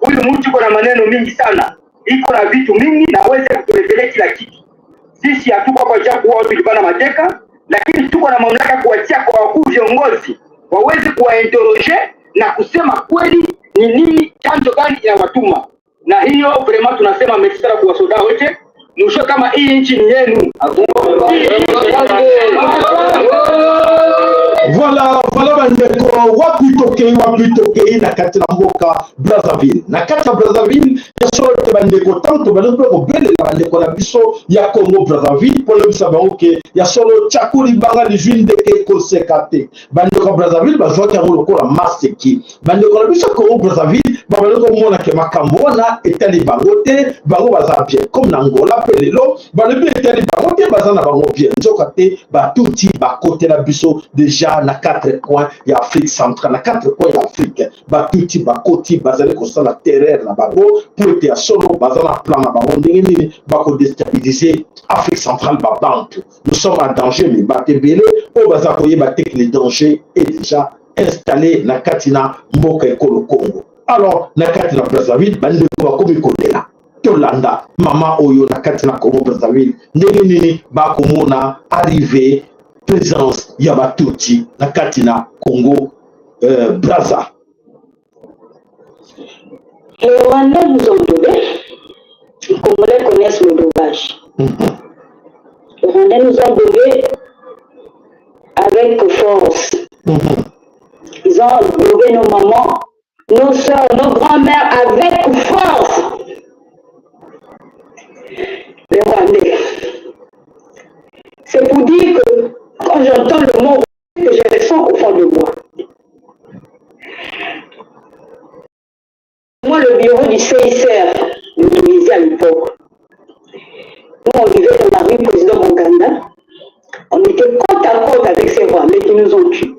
huyu mtu iko na maneno mingi sana, iko na vitu mingi na aweze kuturejelea kila kitu. Sisi hatuko kwa ajili ya kuwa watu tulipana mateka, lakini tuko na mamlaka kuachia kwa wakuu viongozi waweze kuwainterroger na kusema kweli ni nini, chanzo gani inawatuma. Na hiyo vraiment tunasema merci sana kwa soda wote, mwisho kama hii nchi ni yenu.
Voilà, voilà bandeko, wapi tokei, wapi tokei na kati na mboka Brazzaville. Na kati ya Brazzaville ya solo te bandeko, ntango tobandi mpe kobelela bandeko na biso ya Congo Brazzaville mpo loyebisa bango ke ya solo tyaku libanga lizwi ndeke koseka te. Bandeko ya Brazzaville bazwaki yango lokola maseki. Bandeko na biso ya Congo Brazzaville babandi komona ke makambo wana etali bango te, bango baza bien. Comme na Angola mpe lelo balobi etali bango te, baza na bango bien. Nzoka te batuti bakotela biso deja na quatre coins ya Afrique centrale, na quatre coins ya Afrique. Batuti bakoti bazali kosala terreur na bango mpo ete ya solo baza na plan na bango ndenge nini bakodestabilize Afrique centrale babantu. Nous sommes en danger, mais bato ebele oyo baza koyeba te que le danger est déjà installé na kati na mboka ekolo Congo. Alors na kati na Brazzaville bandeko bakomi kolela. Tolanda mama oyo na kati na Congo Brazzaville ndenge nini bakomona arrive présence ya batutsi na kati na Congo euh, Brazza.
Les Rwandais nous ont donnés, les Congolais connaissent le dobage. Les Rwandais nous ont donné avec force. Ils ont donné nos mamans, nos soeurs, nos grands-mères avec force. Les Rwandais. C'est pour dire que quand j'entends le mot que je ressens au fond de moi. Moi, le bureau du CICR de Tunisie à l'époque, nous, on vivait dans la rue Président Bonganda. On était côte à côte avec ces Rwandais qui nous ont tués.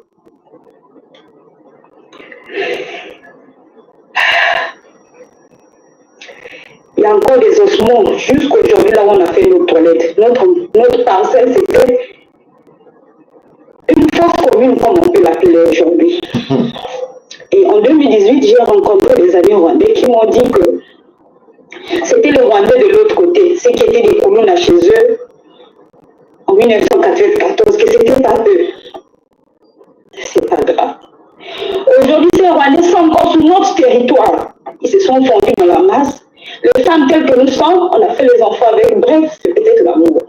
Il y a encore des ossements jusqu'aujourd'hui là où on a fait nos toilettes. Notre, notre parcelle, c'était une force commune comme on peut l'appeler aujourd'hui. Et en 2018, j'ai rencontré des amis rwandais qui m'ont dit que c'était les Rwandais de l'autre côté, ceux qui étaient des communes à chez eux en 1994, que c'était pas eux. C'est pas grave. Aujourd'hui, ces Rwandais sont encore sur notre territoire. Ils se sont fondus dans la masse. Les femmes telles que nous sommes, on a fait les enfants avec. Bref, c'est peut-être l'amour.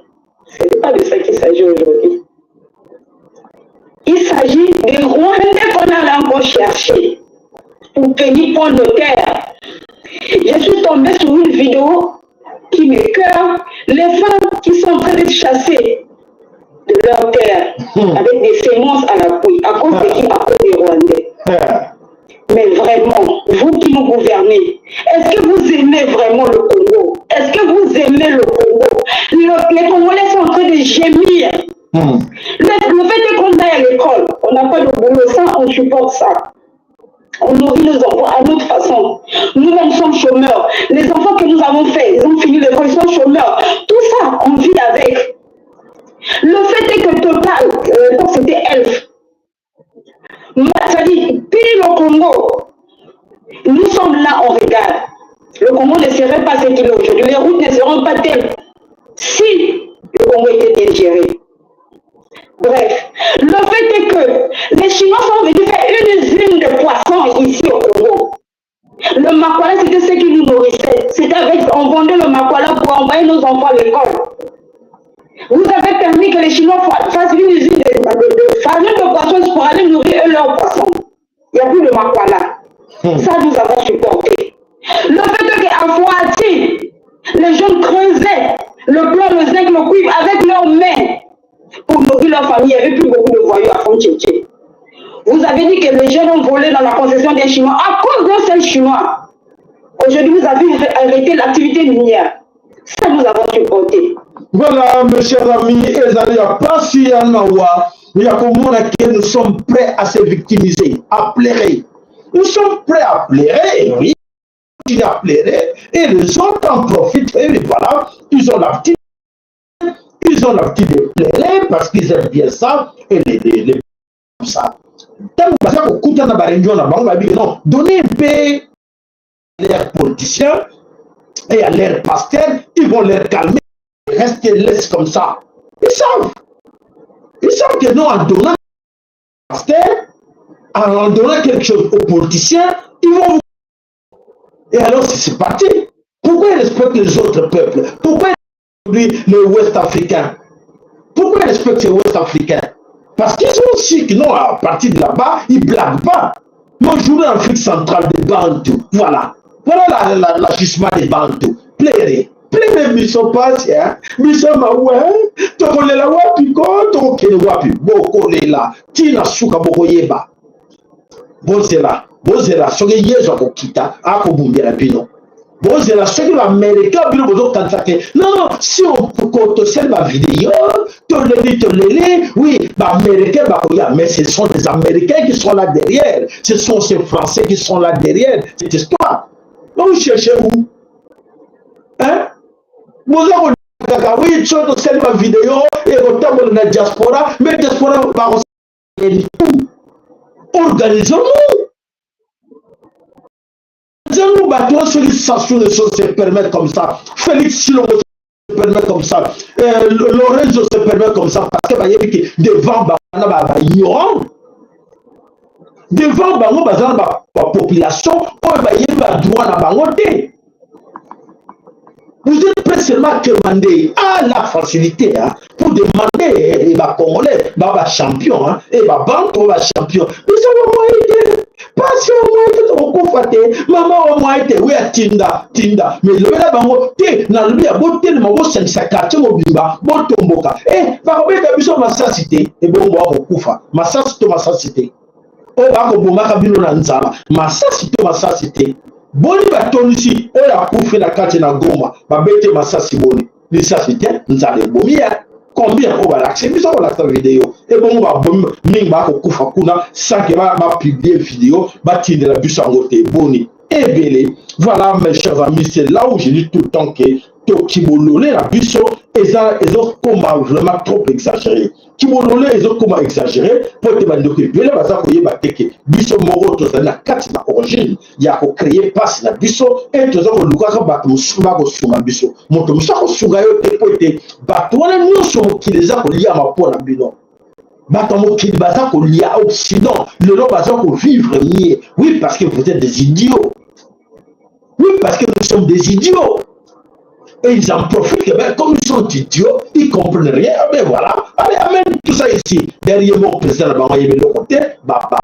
Ce n'est pas de ça qu'il s'agit aujourd'hui. Il s'agit des Rwandais qu'on a encore cherché pour venir prendre nos terres. Je suis tombée sur une vidéo qui m'écœure. Les femmes qui sont en train d'être chassées de leur terre avec des semences à l'appui. À cause de qui? À cause des Rwandais. Mais vraiment, vous qui nous gouvernez, est-ce que vous aimez vraiment le Congo? Est-ce que vous aimez le Congo? Les Congolais sont en train de gémir. Le fait qu'on aille à l'école, on n'a pas de boulot, ça, on supporte ça. On nourrit nos enfants à notre façon. Nous-mêmes sommes chômeurs. Les enfants que nous avons faits, ils ont fini l'école, ils sont chômeurs. Tout ça, on vit avec. Le fait est que Total, quand c'était Elf, c'est-à-dire, pile au Congo, nous sommes là, on regarde. Le Congo ne serait pas ce qu'il est aujourd'hui. Les routes ne seront pas telles si le Congo était bien géré. Bref, le fait est que les Chinois sont venus faire une usine de poissons ici au Congo. Le makwala, c'était ce qui nous nourrissait. C'était avec, on vendait le makwala pour envoyer nos enfants à l'école. Vous avez permis que les Chinois fassent une usine de farine de poissons pour aller nourrir eux leurs poissons. Il n'y a plus de makwala. Ça, nous avons supporté. Le fait qu'à Fouati, les jeunes creusaient le plomb, le zinc, le cuivre avec leurs mains pour nourrir leur famille. Il n'y avait plus beaucoup de voyous à Fontchétché. Vous avez dit que les jeunes ont volé dans la concession des Chinois à cause d'un seul Chinois. Aujourd'hui, vous avez arrêté l'activité minière. Ça, nous avons supporté.
Voilà, mes chers amis, ezali ya pasi ya mawa ya komona que nous sommes prêts à se victimiser, à pleurer. Nous sommes prêts à pleurer, oui, à pleurer, et les autres en profitent, et voilà, ils ont l'habitude, ils ont l'habitude de pleurer parce qu'ils aiment bien ça, et les comme ça. Ntango baza kokuta na baréunion na bango, babi non, donnez un peu leurs politiciens et à leurs pasteurs, ils vont les calmer, rester laisse comme ça. Ils savent. Ils savent que non, en donnant pasteur, en donnant quelque chose aux politiciens, ils vont vous... Et alors, c'est parti. Pourquoi ils respectent les autres peuples? Pourquoi ils les Ouest africains? Pourquoi ils respectent les Ouest africains? Parce qu'ils ont aussi que non, à partir de là-bas, ils ne blaguent pas. Mais aujourd'hui, en Afrique centrale, des Bantous, voilà. Voilà l'agissement des Bantous. Plaire. Plaire, biso pasi, hein? Biso mawa, tokolela wapi ko, tokokende wapi, bokolela, tina suka bokoyeba. Bozela, bozela, soki Yesu akokita, akobundela bino. Bozela, soki baaméricain bino bozokanisa ke non, non, si on tosali bavideo, toleli, toleli, oui, baaméricain bakoya, mais ce sont des Américains qui sont là derrière, ce sont ces Français qui sont là derrière cette histoire. Donc vous cherchez où, hein? Boza kaka, oui, so tosali bavideo ekotambola na diaspora, mais diaspora bakosali tout. Organisons-nous. Nous, bato, soki Sassou Nguesso se permet comme ça, Félix Tshilombo se permet comme ça, Lorenzo se permet comme ça, parce que bayebi ke devant bango baignorant, devant bango baza na bapopulation oyo bayebi badroit na bango te. Vous êtes prêts seulement à demander à la facilité, hein, pour demander et bah Congolais, bah champion, hein, et bah banque, bah champion. Mais ça va moins aider. Parce que moi te okofa te, mama wa moi te, oui, tinda, tinda. Mais le là bango te, na lobi ya botelema, bosangisa quartier mobimba, botomboka. Eh, bakobeta biso masasi te, ebongo akokufa. Masasi to masasi te. Oyo bakobomaka bino na nzala, masasi to masasi te. Boni batondisi oyo akufi na kati na Goma, babete masasi boni? Lisasi te, nzala ebomi ya. Combien oyo balakisi biso, kolakisa video, ebongo babomi mingi bakokufa kuna sans que bapublier video, batindela biso yango te, boni ebele. Voilà, mes chers amis, c'est là où je dis tout le temps que tokibolole na biso eza ezokoma vraiment trop exagéré. Kibolole ezokoma exagéré po ete bandeko ebele baza koyeba te ke biso moko tozali na kati na origine ya kocréer mpasi na biso e toza kolukaka bato mosusu bakosunga biso. Moto mosusu akosunga yo te po ete bato wana nyonso mokili eza koliama mpo na bino. Bato ya mokili baza kolia Occident lelo baza kovivre mieux, oui, parce que vous êtes des idiots. Oui, parce que nous sommes des idiots. Et ils en profitent, ben, comme ils sont idiots, ils ne comprennent rien. Ah, ben voilà, allez, amène tout ça ici. Derrière mon président, na bango, ayebi eloko te, ba, ba,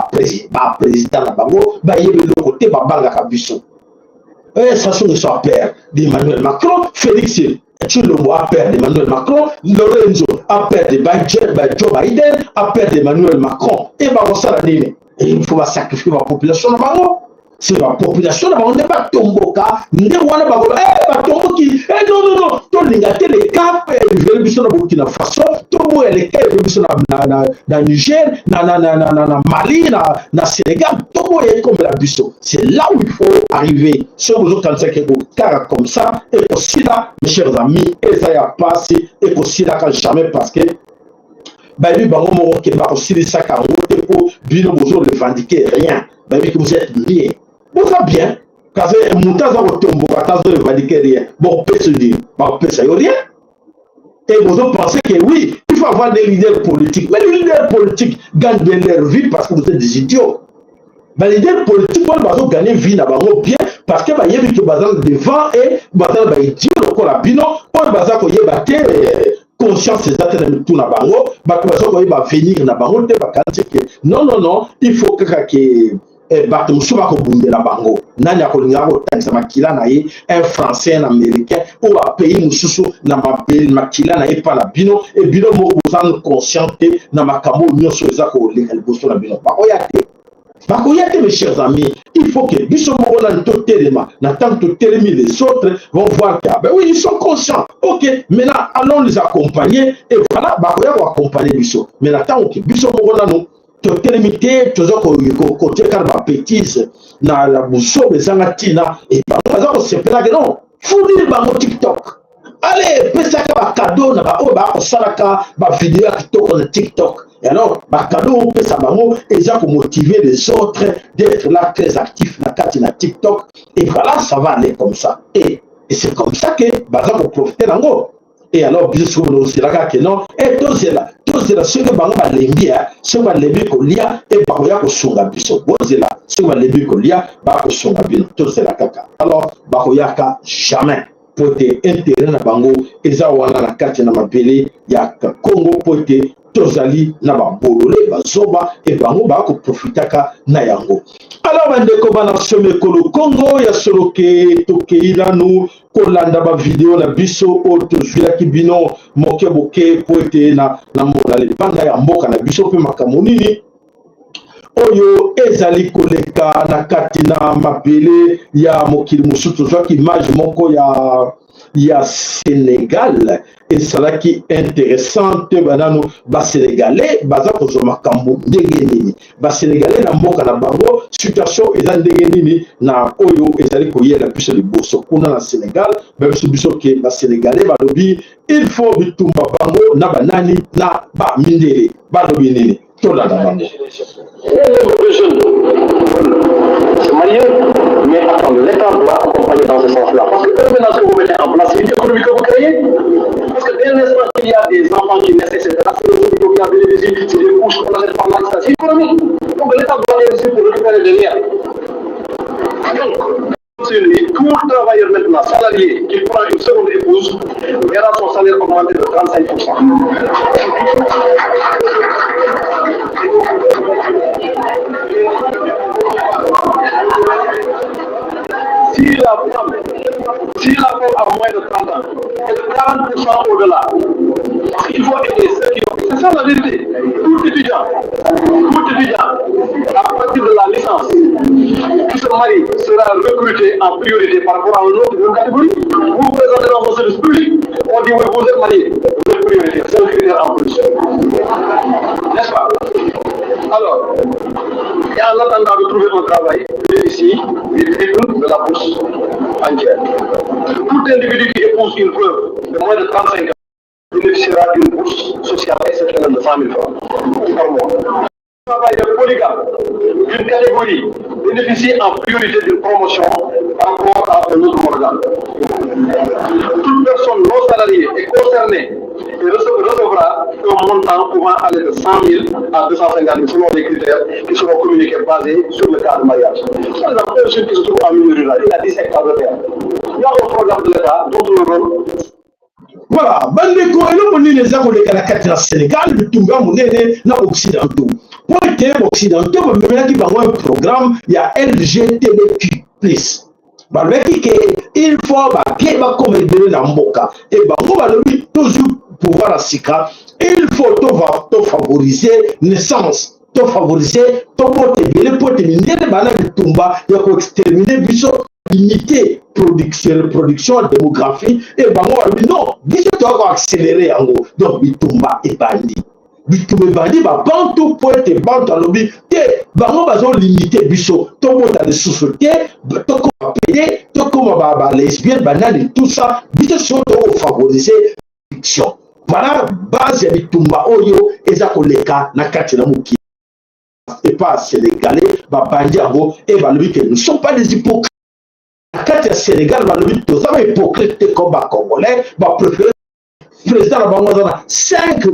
ba président na bango, bayebi eloko te, babangaka biso. Eh, Sassou Nguesso a peur d'Emmanuel Macron, Félix Tshilombo a peur d'Emmanuel Macron, Lorenzo a peur de Biden, Joe Biden a peur d'Emmanuel Macron. Et bakosala nini? Il faut basacrifier ba population na bango. C'est ba population na bango nde batomboka, nde wana bakoloba eh, batomboki. Eh, non, non, non, tolinga te le cas eveli biso na Burkina Faso, toboya le cas eveli biso na Niger, na Mali, na Sénégal, toboya ekomela biso. C'est là où il faut arriver. Soki bozokanisaki kaka comme ça ekosila, mes chers amis, eza ya pasi, ekosilaka jamais, parce que bayebi bango moko ke bakosilisaka yango te, mpo bino bozo revendiquer rien. Bayebi ke vous êtes bien, boza bien, kasi moto aza kotomboka ata azo revendiquer rien, bokopesa nini? Bakopesa yo rien. Et vous pensez que oui, il faut avoir des leaders politiques. Mais les leaders politiques gagnent bien leur vie parce que vous êtes des idiots. Ba leader politique wana bazo gagner vie na bango bien parce que bayebi ke baza devant et baza na ba idiot lokola bino oyo baza koyeba te, conscience eza te na mitu na bango. Bato baza koyeba avenir na bango te, bakanisi ke non, non, non, il faut kaka ke bato mosusu bakobundela bango. Nani akolingaka kotangisa makila na ye, un Français, un Américain oyo bapays mosusu na makila na ye mpa na bino? E bino moko boza conscient te na makambo oyo nyonso eza koleka liboso na bino. Bakoya te, bakoya te. Mes chers amis, il faut que biso moko nani totelema. Na ntango totelemi, les autres vont voir que ah, ben oui, ils sont conscients, ok, maintenant allons les accompagner. Et voilà, bakoya koaccompagner biso. Mais na ntango ke biso moko nanu totelemi te, toza kotia kaka babêtises na busobe ezanga ntina, e bango baza kosepelaka. Non, fournir bango TikTok, allez, pesaka bacadeau na baoyo bakosalaka bavideo ya kitoko na TikTok. Et alors bacadeau opesa bango eza komotiver les autres d'être là très actifs na kati na TikTok. Et voilà, ça va aller comme ça. Et c'est comme ça que baza koprofiter nango. Et alors biso sikoyo tozelaka ke non, e tozela, tozela soki bango balembi, soki balembi kolia, e bakoya kosunga biso. Bozela, soki balembi kolia, bakosunga bino. Tozela kaka. Alors bakoyaka jamais, po ete intérêt na bango eza wana na kati na mabele ya Congo, po ete tozali na babolole, bazoba, e bango bakoprofitaka na yango. Alors bandeko bana somekolo Congo ya solo, ke tokei nanu kolanda bavideo na biso oyo tozwilaki bino moke boke, po ete na mona libanda ya mboka na biso mpe makambo nini oyo ezali koleka na kati na mabele ya mokili mosusu. Tozwaki image moko ya Sénégal, ezalaki intéressante. Banano Basénégalais baza kozwa makambo ndenge nini? Basénégalais na mboka na bango, situation eza ndenge nini na oyo ezali koyela biso liboso kuna na Sénégal? Babiso biso ke Basénégalais balobi il faut bitumba bango na banani, na bamindele. Balobi nini? Tolanda bango.
De jeunes veulent se marier, mais attends, l'État doit accompagner dans ce sens-là. Parce que eux, maintenant, ce que vous mettez en place, c'est une économie que vous créez. Parce que dès l'instant qu'il y a des enfants qui naissent, etc., c'est les hôpitaux qui en bénéficient, c'est des couches qu'on achète par là, c'est économique. Donc l'État doit investir pour récupérer derrière. Donc, tout travailleur maintenant, salarié, qui prend une seconde épouse, verra son salaire augmenter de 35%. Si la femme a moins de 30 ans, et de 40% au-delà, il faut aider ceux qui ont. C'est ça la vérité. Tout étudiant, à partir de la licence, qui se marie, sera recruté en priorité par rapport à une autre même catégorie. Vous vous présentez dans un service public, on dit oui, vous êtes marié, vous êtes priorité, c'est un critère en plus. N'est-ce pas? Alors, et en attendant de trouver un travail, bénéficie du triple de la bourse entière. Tout individu qui épouse une veuve de moins de 35 ans bénéficiera d'une bourse sociale exceptionnelle de 100 000 francs par mois. Travailleur polygame d'une catégorie bénéficie en priorité d'une promotion par rapport à un autre organe. Toute personne non salariée est concernée et recevra un montant pouvant aller de 100 000 à 250 000 selon les critères qui seront communiqués basés sur le cas de mariage. Par exemple, un jeune qui se trouve en milieu rural, il a 10 hectares de terre. Il y a un programme de l'État dont le rôle
Voilà, bandeko, eloko nini eza koleka na kati na Sénégal, bitumba ya monene na Occidentaux. Mpo ete Occidentaux bamemelaki bango un programme ya LGTBQ+. Balobaki ke il faut bake bakoma ebele na mboka. E bango balobi tozwi pouvoir ya sika, il faut tofavoriser naissance, tofavoriser tobota ebele mpo ete mindele bana bitumba ya koextermine biso, limiter production, reproduction, démographie. E bango balobi non, biso toya koaccéléré yango. Donc bitumba ebandi, bitumba ebandi babantu, mpo ete bantu alobi te, bango bazolimite biso, tobota lisusu te, tokoma pédé, tokoma balesbienne, banani, tout ça, biso sikoyo tokofavoriser production. Voilà base ya bitumba oyo eza koleka na kati na mokili. Epa Sénégalais babandi yango e balobi ke nous sommes pas des hypocrites. Na kati ya Sénégal balobi toza bahypocrite te comme bacongolais. Bapréféré président na bango aza na 5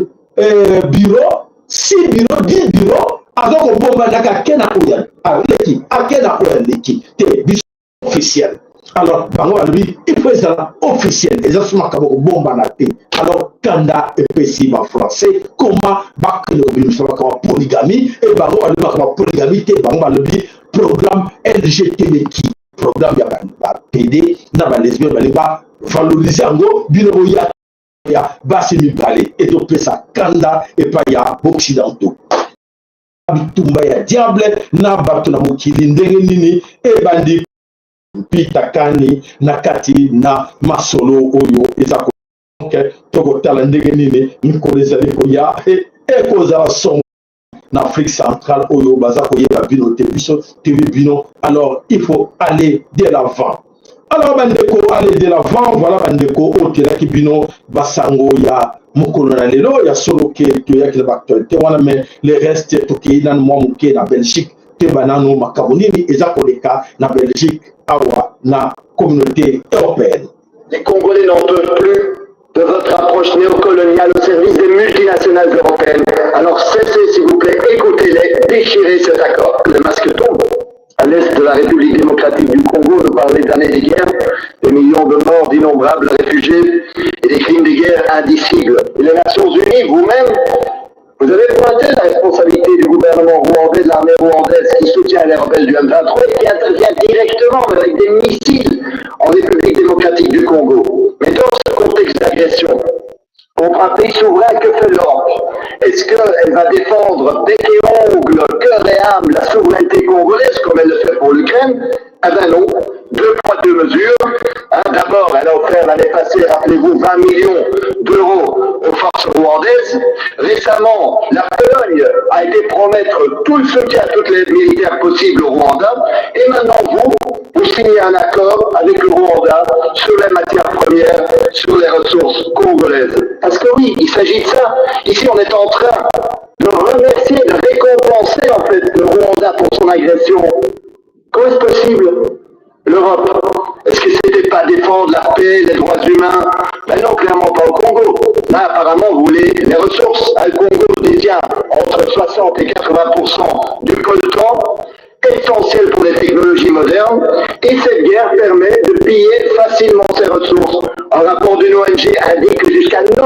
bureau, 6 bureau, 10 bureau, aza kobombandaka, ake na oyo aleki, ake na oyo aleki te, biso officiel. Alors bango balobi il faut ezala officiel, eza so makambo kobombana te. Alors kanda epesi bafrançais koma bakende kobimisa makambo polygamie. E bango balobi makambo polygamie te, bango balobi programme LGTBQ, programme ya bapédé na balesbienne, balingi bavalorize yango, bino boya ya basi mibale. Ezopesa kanda epai ya occidentaux. Bitumba ya diable na bato na mokili ndenge nini ebandi mpitakani na kati na masolo oyo eza tokotala ndenge nini mikolo ezali koya ekozala somo na Afrique centrale oyo baza koyeba bino te, biso toyebi bino. Alors il faut aller de l'avant. Alors bandeko, aller de l'avant. Voilà bandeko, oyo toyelaki bino basango ya mokolo na lelo. Ya solo ke toyaki na baactualité wana, mais le reste tokei nanu mwa moke na Belgique. Toyeba nanu makambo nini eza koleka na Belgique awa na Communauté européenne.
Les Congolais n'en peuvent plus de votre approche néocoloniale au service des multinationales européennes. Alors cessez, s'il vous plaît, écoutez-les, déchirez cet accord. Le masque tombe. À l'est de la République démocratique du Congo, nous parlons d'années de guerre, des millions de morts, d'innombrables réfugiés et des crimes de guerre indicibles. Et les Nations Unies, vous-même, vous avez pointé la responsabilité du gouvernement rwandais, de l'armée rwandaise qui soutient les rebelles du M23 et qui intervient directement avec des missiles en République démocratique du Congo. Mais dans ce contexte d'agression contre un pays souverain, que fait l'Europe? Est-ce qu'elle va défendre bec et ongle, cœur et âme la souveraineté congolaise comme elle le fait pour l'Ukraine? Ah ben non, deux poids, deux mesures. Hein, d'abord, elle a offert l'année passée, rappelez-vous, 20 millions d'euros aux forces rwandaises. Récemment, la Pologne a été promettre tout le soutien, toutes les militaires possibles au Rwanda. Et maintenant, vous, vous signez un accord avec le Rwanda sur les matières premières, sur les ressources congolaises. Parce que oui, il s'agit de ça. Ici, on est en train de remercier, de récompenser en fait le Rwanda pour son agression. Comment est-ce possible? L'Europe, est-ce que c'était pas défendre la paix, les droits humains? Ben non, clairement pas au Congo. Là, apparemment, vous voulez les ressources. Le Congo détient entre 60 et 80% du coltan, essentiel pour les technologies modernes, et cette guerre permet de piller facilement ces ressources. Un rapport d'une ONG indique que jusqu'à 90%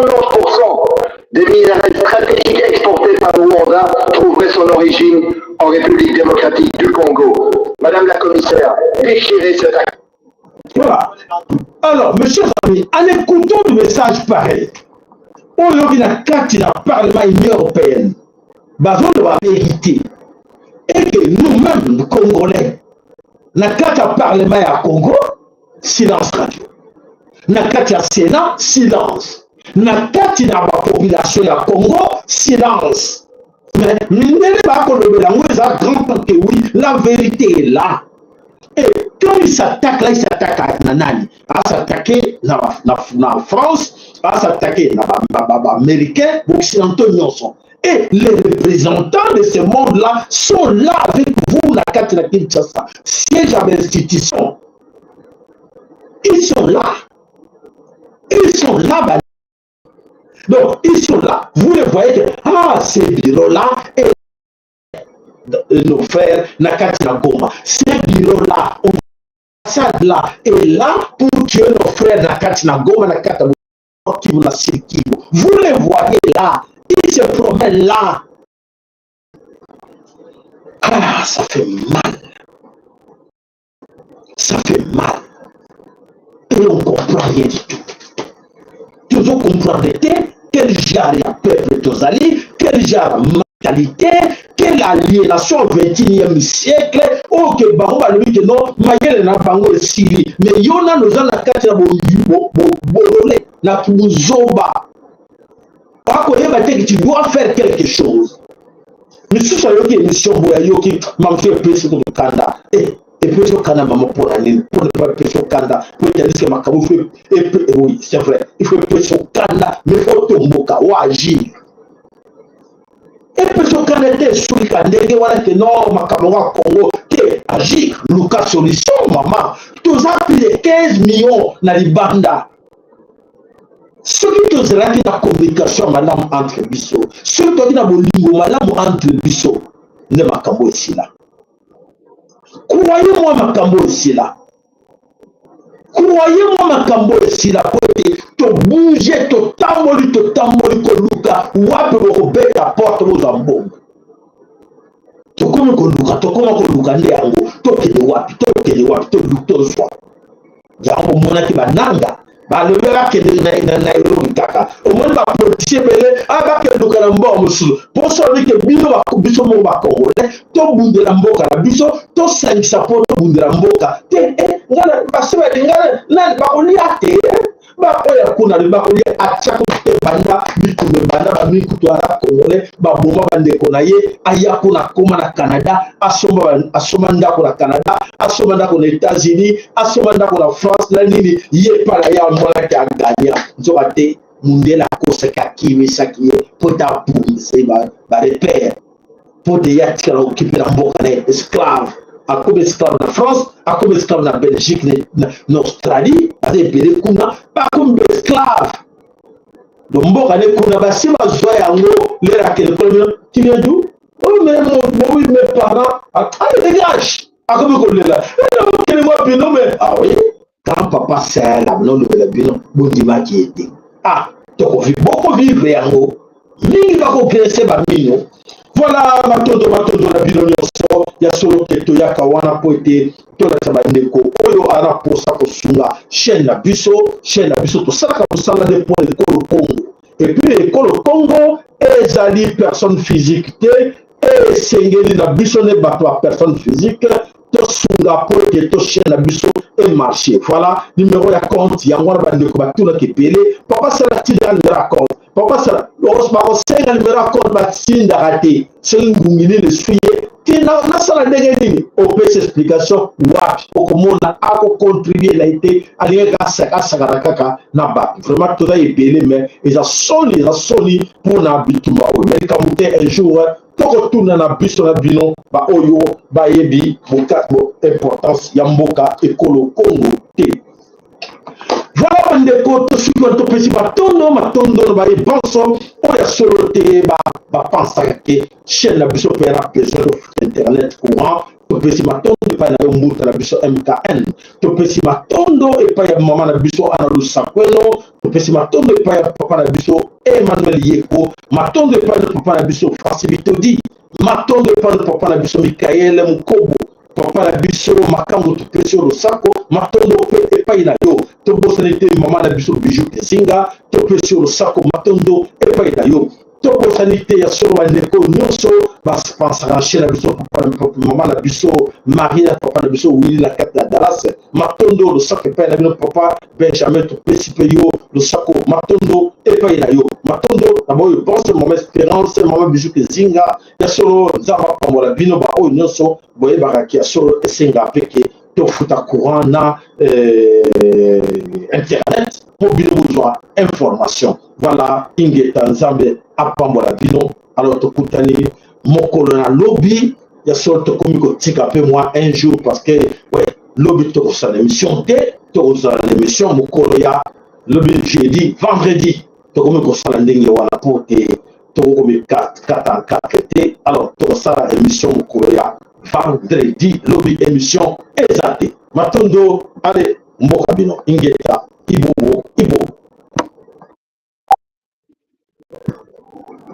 des minerais stratégiques exportés par le Rwanda trouveraient son origine en République démocratique du Congo. Madame la commissaire, déchirez cet acte.
Voilà. Alors, mes chers amis, en écoutant le message pareil, oyo na kati na Parlement Union européenne, bazoloba vérité, et que nous-mêmes, Congolais, na kati ya Parlement ya Congo, silence radio. Na kati ya Sénat, silence. Na kati na bapopulation ya Congo, silence. Mais mindele bakolobela yango, eza grand temps que oui, la vérité est là. Et quand il s'attaque là, il s'attaque na nani? As'attaquer na France, as'attaquer na baaméricain, occidentaux nyonso. Et les représentants de ce monde-là sont là avec vous na kati na Kinshasa, siège ya bainstitution. Ils sont là. Ils sont là. Bah. Donc, ils sont là. Vous les voyez que, ah, ces bureaux-là, et nos frères, na kati na Goma. Ces bureaux-là, ambassade là, est là pour tuer nos frères na kati na Goma, na kati Kivu, na Sud Kivu. Vous les voyez là. Ils se promènent là. Ah, ça fait mal. Ça fait mal. Et on comprend rien du tout. Toujours comprendre te quel genre ya peuple tozali, quel genre mentalité, quelle aliénation au 21e siècle oyo ke bango balobi ke non, mayele na bango esili, mais yo nano oza na kati ya bolole na buzoba, akoyeba te que tu dois faire quelque chose. Misusu ayoki émission boye, ayoki mamso, epesi kokanda, epesi okanda mama. Mpona nini? Mpona pa epesi okanda po etaliske makambo. Oui, c'est vrai, il faut epesi okanda, mais faut tomboka o agir. Epesi okanda te, esulika ndenge wana te. Non, makambo yango ya Congo te, agir, luka solution. Mama, toza plus de 15 millions na libanda. Soki tozalaki na communication malamu entre biso, soki tozalaki na bolingo malamu entre biso, nde makambo esila. Croyez moi, makambo esila. Croyez moi, makambo esila, po ete tobouge, totamboli, totamboli koluka wapi bokobeta porte bozwa mbongo. Tokomi koluka, tokoma koluka nde yango. Tokende wapi? Tokende wapi? Tozwa yango. Omonaki bananga balobi bakende na Nairobi kaka. Omoni bapoliticien ebele bakenduka na mboka mosusu. Mposo alobi ke bino, biso moko bacongolais, tobundela mboka na biso, tosangisa mpo tobundela mboka te. Basi balinga bakolia te, baoya kuna bakolia. Atia te, banda bitumba ebanda, bamikutu aza congolais, baboma bandeko na ye, aya kuna, akóma na Canada, asomba ndako na Canada, asomba ndako na États-Unis, asomba ndako na France na nini. Ye pala ye amonaki aganya, nzoka te, mundele akosaki, akimisaki ye mpo ete abungisa ye barepères, mpo te ye atikala okipe na mboka na ye. Esclave, akomi esclave na France, akomi esclave na Belgique, na Australie, baza ebele kuna, bakomi baesclave. Donc mboka ne kuna basi bazwa yango. Lelo akende kuna, tu viens d'où? Oh mais oui, mes parents, allez, dégage. Akomi kolela, okende wapi? No, mais ah oui, quand papa sala nolobela bino, bondimaki ye te. Ah, tokovi bokovivre yango mingi, bakogrese bamino. Voilà, matondo, matondo na bino nyonso. Ya solo ke toyaka wana mpo ete tolakisa bandeko oyo ana mposa kosunga chaîne na biso. Chaîne na biso, tosalaka mosala nde mpo ekolo Congo. Et puis ekolo Congo ezali personne physique te. Esengeli na biso nde bato ya personne physique tosunga mpo ete to chaîne na biso emarche. Voilà numéro ya compte yango wana. Bandeko batunaki ebele: papa, sala, tindaka numéro ya compte. Papa, sala. Bakosenga numéro ya compte, batindaka te. Soki ngungi nini eswi ye, tina nasala ndenge nini? Opesa explication wapi? Okomona akocontribue na ye te, alingaki asakana kaka na bato. Vraiment, toza ebele, mais eza soni, eza soni mpona bitumba oyo. Mais likambo te, un jour tokotuna na biso na bino baoyo bayebi importance ya mboka ekolo Congo te. Voilà, bandeko, tosuki wana. Topesi matondo, matondo na baye banso oyo ya solo te bapansaka ke chaîne na biso mpe na besoin tofuta internet, courant. Topesi matondo epai na yo, mbuta na biso MKN. Topesi matondo epai ya mama na biso Ana Lusakweno. Topesi matondo epai ya papa na biso Emmanuel Yeko. Matondo epai na papa na biso Francis Bitodi. Matondo epai na papa na biso Mikaele Mokobo, papa na biso Makambo. Topesi yo losako, matondo mpe epai na yo. Tobosani te mama na biso Bijou Kezinga, topesi yo losako, matondo epai na yo. Tobosani te ya solo bandeko nyonso bapansaka chaîne na biso, mama na biso Marie na papa na biso Wili na kati ya Dallas. Matondo, losako epai na bino. Papa Benjamin, topesi mpe yo losako, matondo epai na yo. Matondo na baoyo pense, mama Espérance, mama Bijou Kezinga. Ya solo, Nzambe apambola bino baoyo nyonso boyebakaki. Ya solo, esenga mpe ke tofuta courant na internet mpo bino bozwa information. Voilà, ingeta, Nzambe apambola bino. Alors tokutani mokolo na lobi. Ya solo, tokomi kotika mpe mwa un jour parce que ouais. Lobi tokosala émission te, tokozala na émission mokolo ya lobi jeudi, vendredi. Tokomi kosala ndenge wana pour que tokokomi 4 en 4 te. Alors tokosala émission mokolo ya vendredi, lobi émission eza te. Matondo, ale mboka bino, ingeta, ibobo ibo.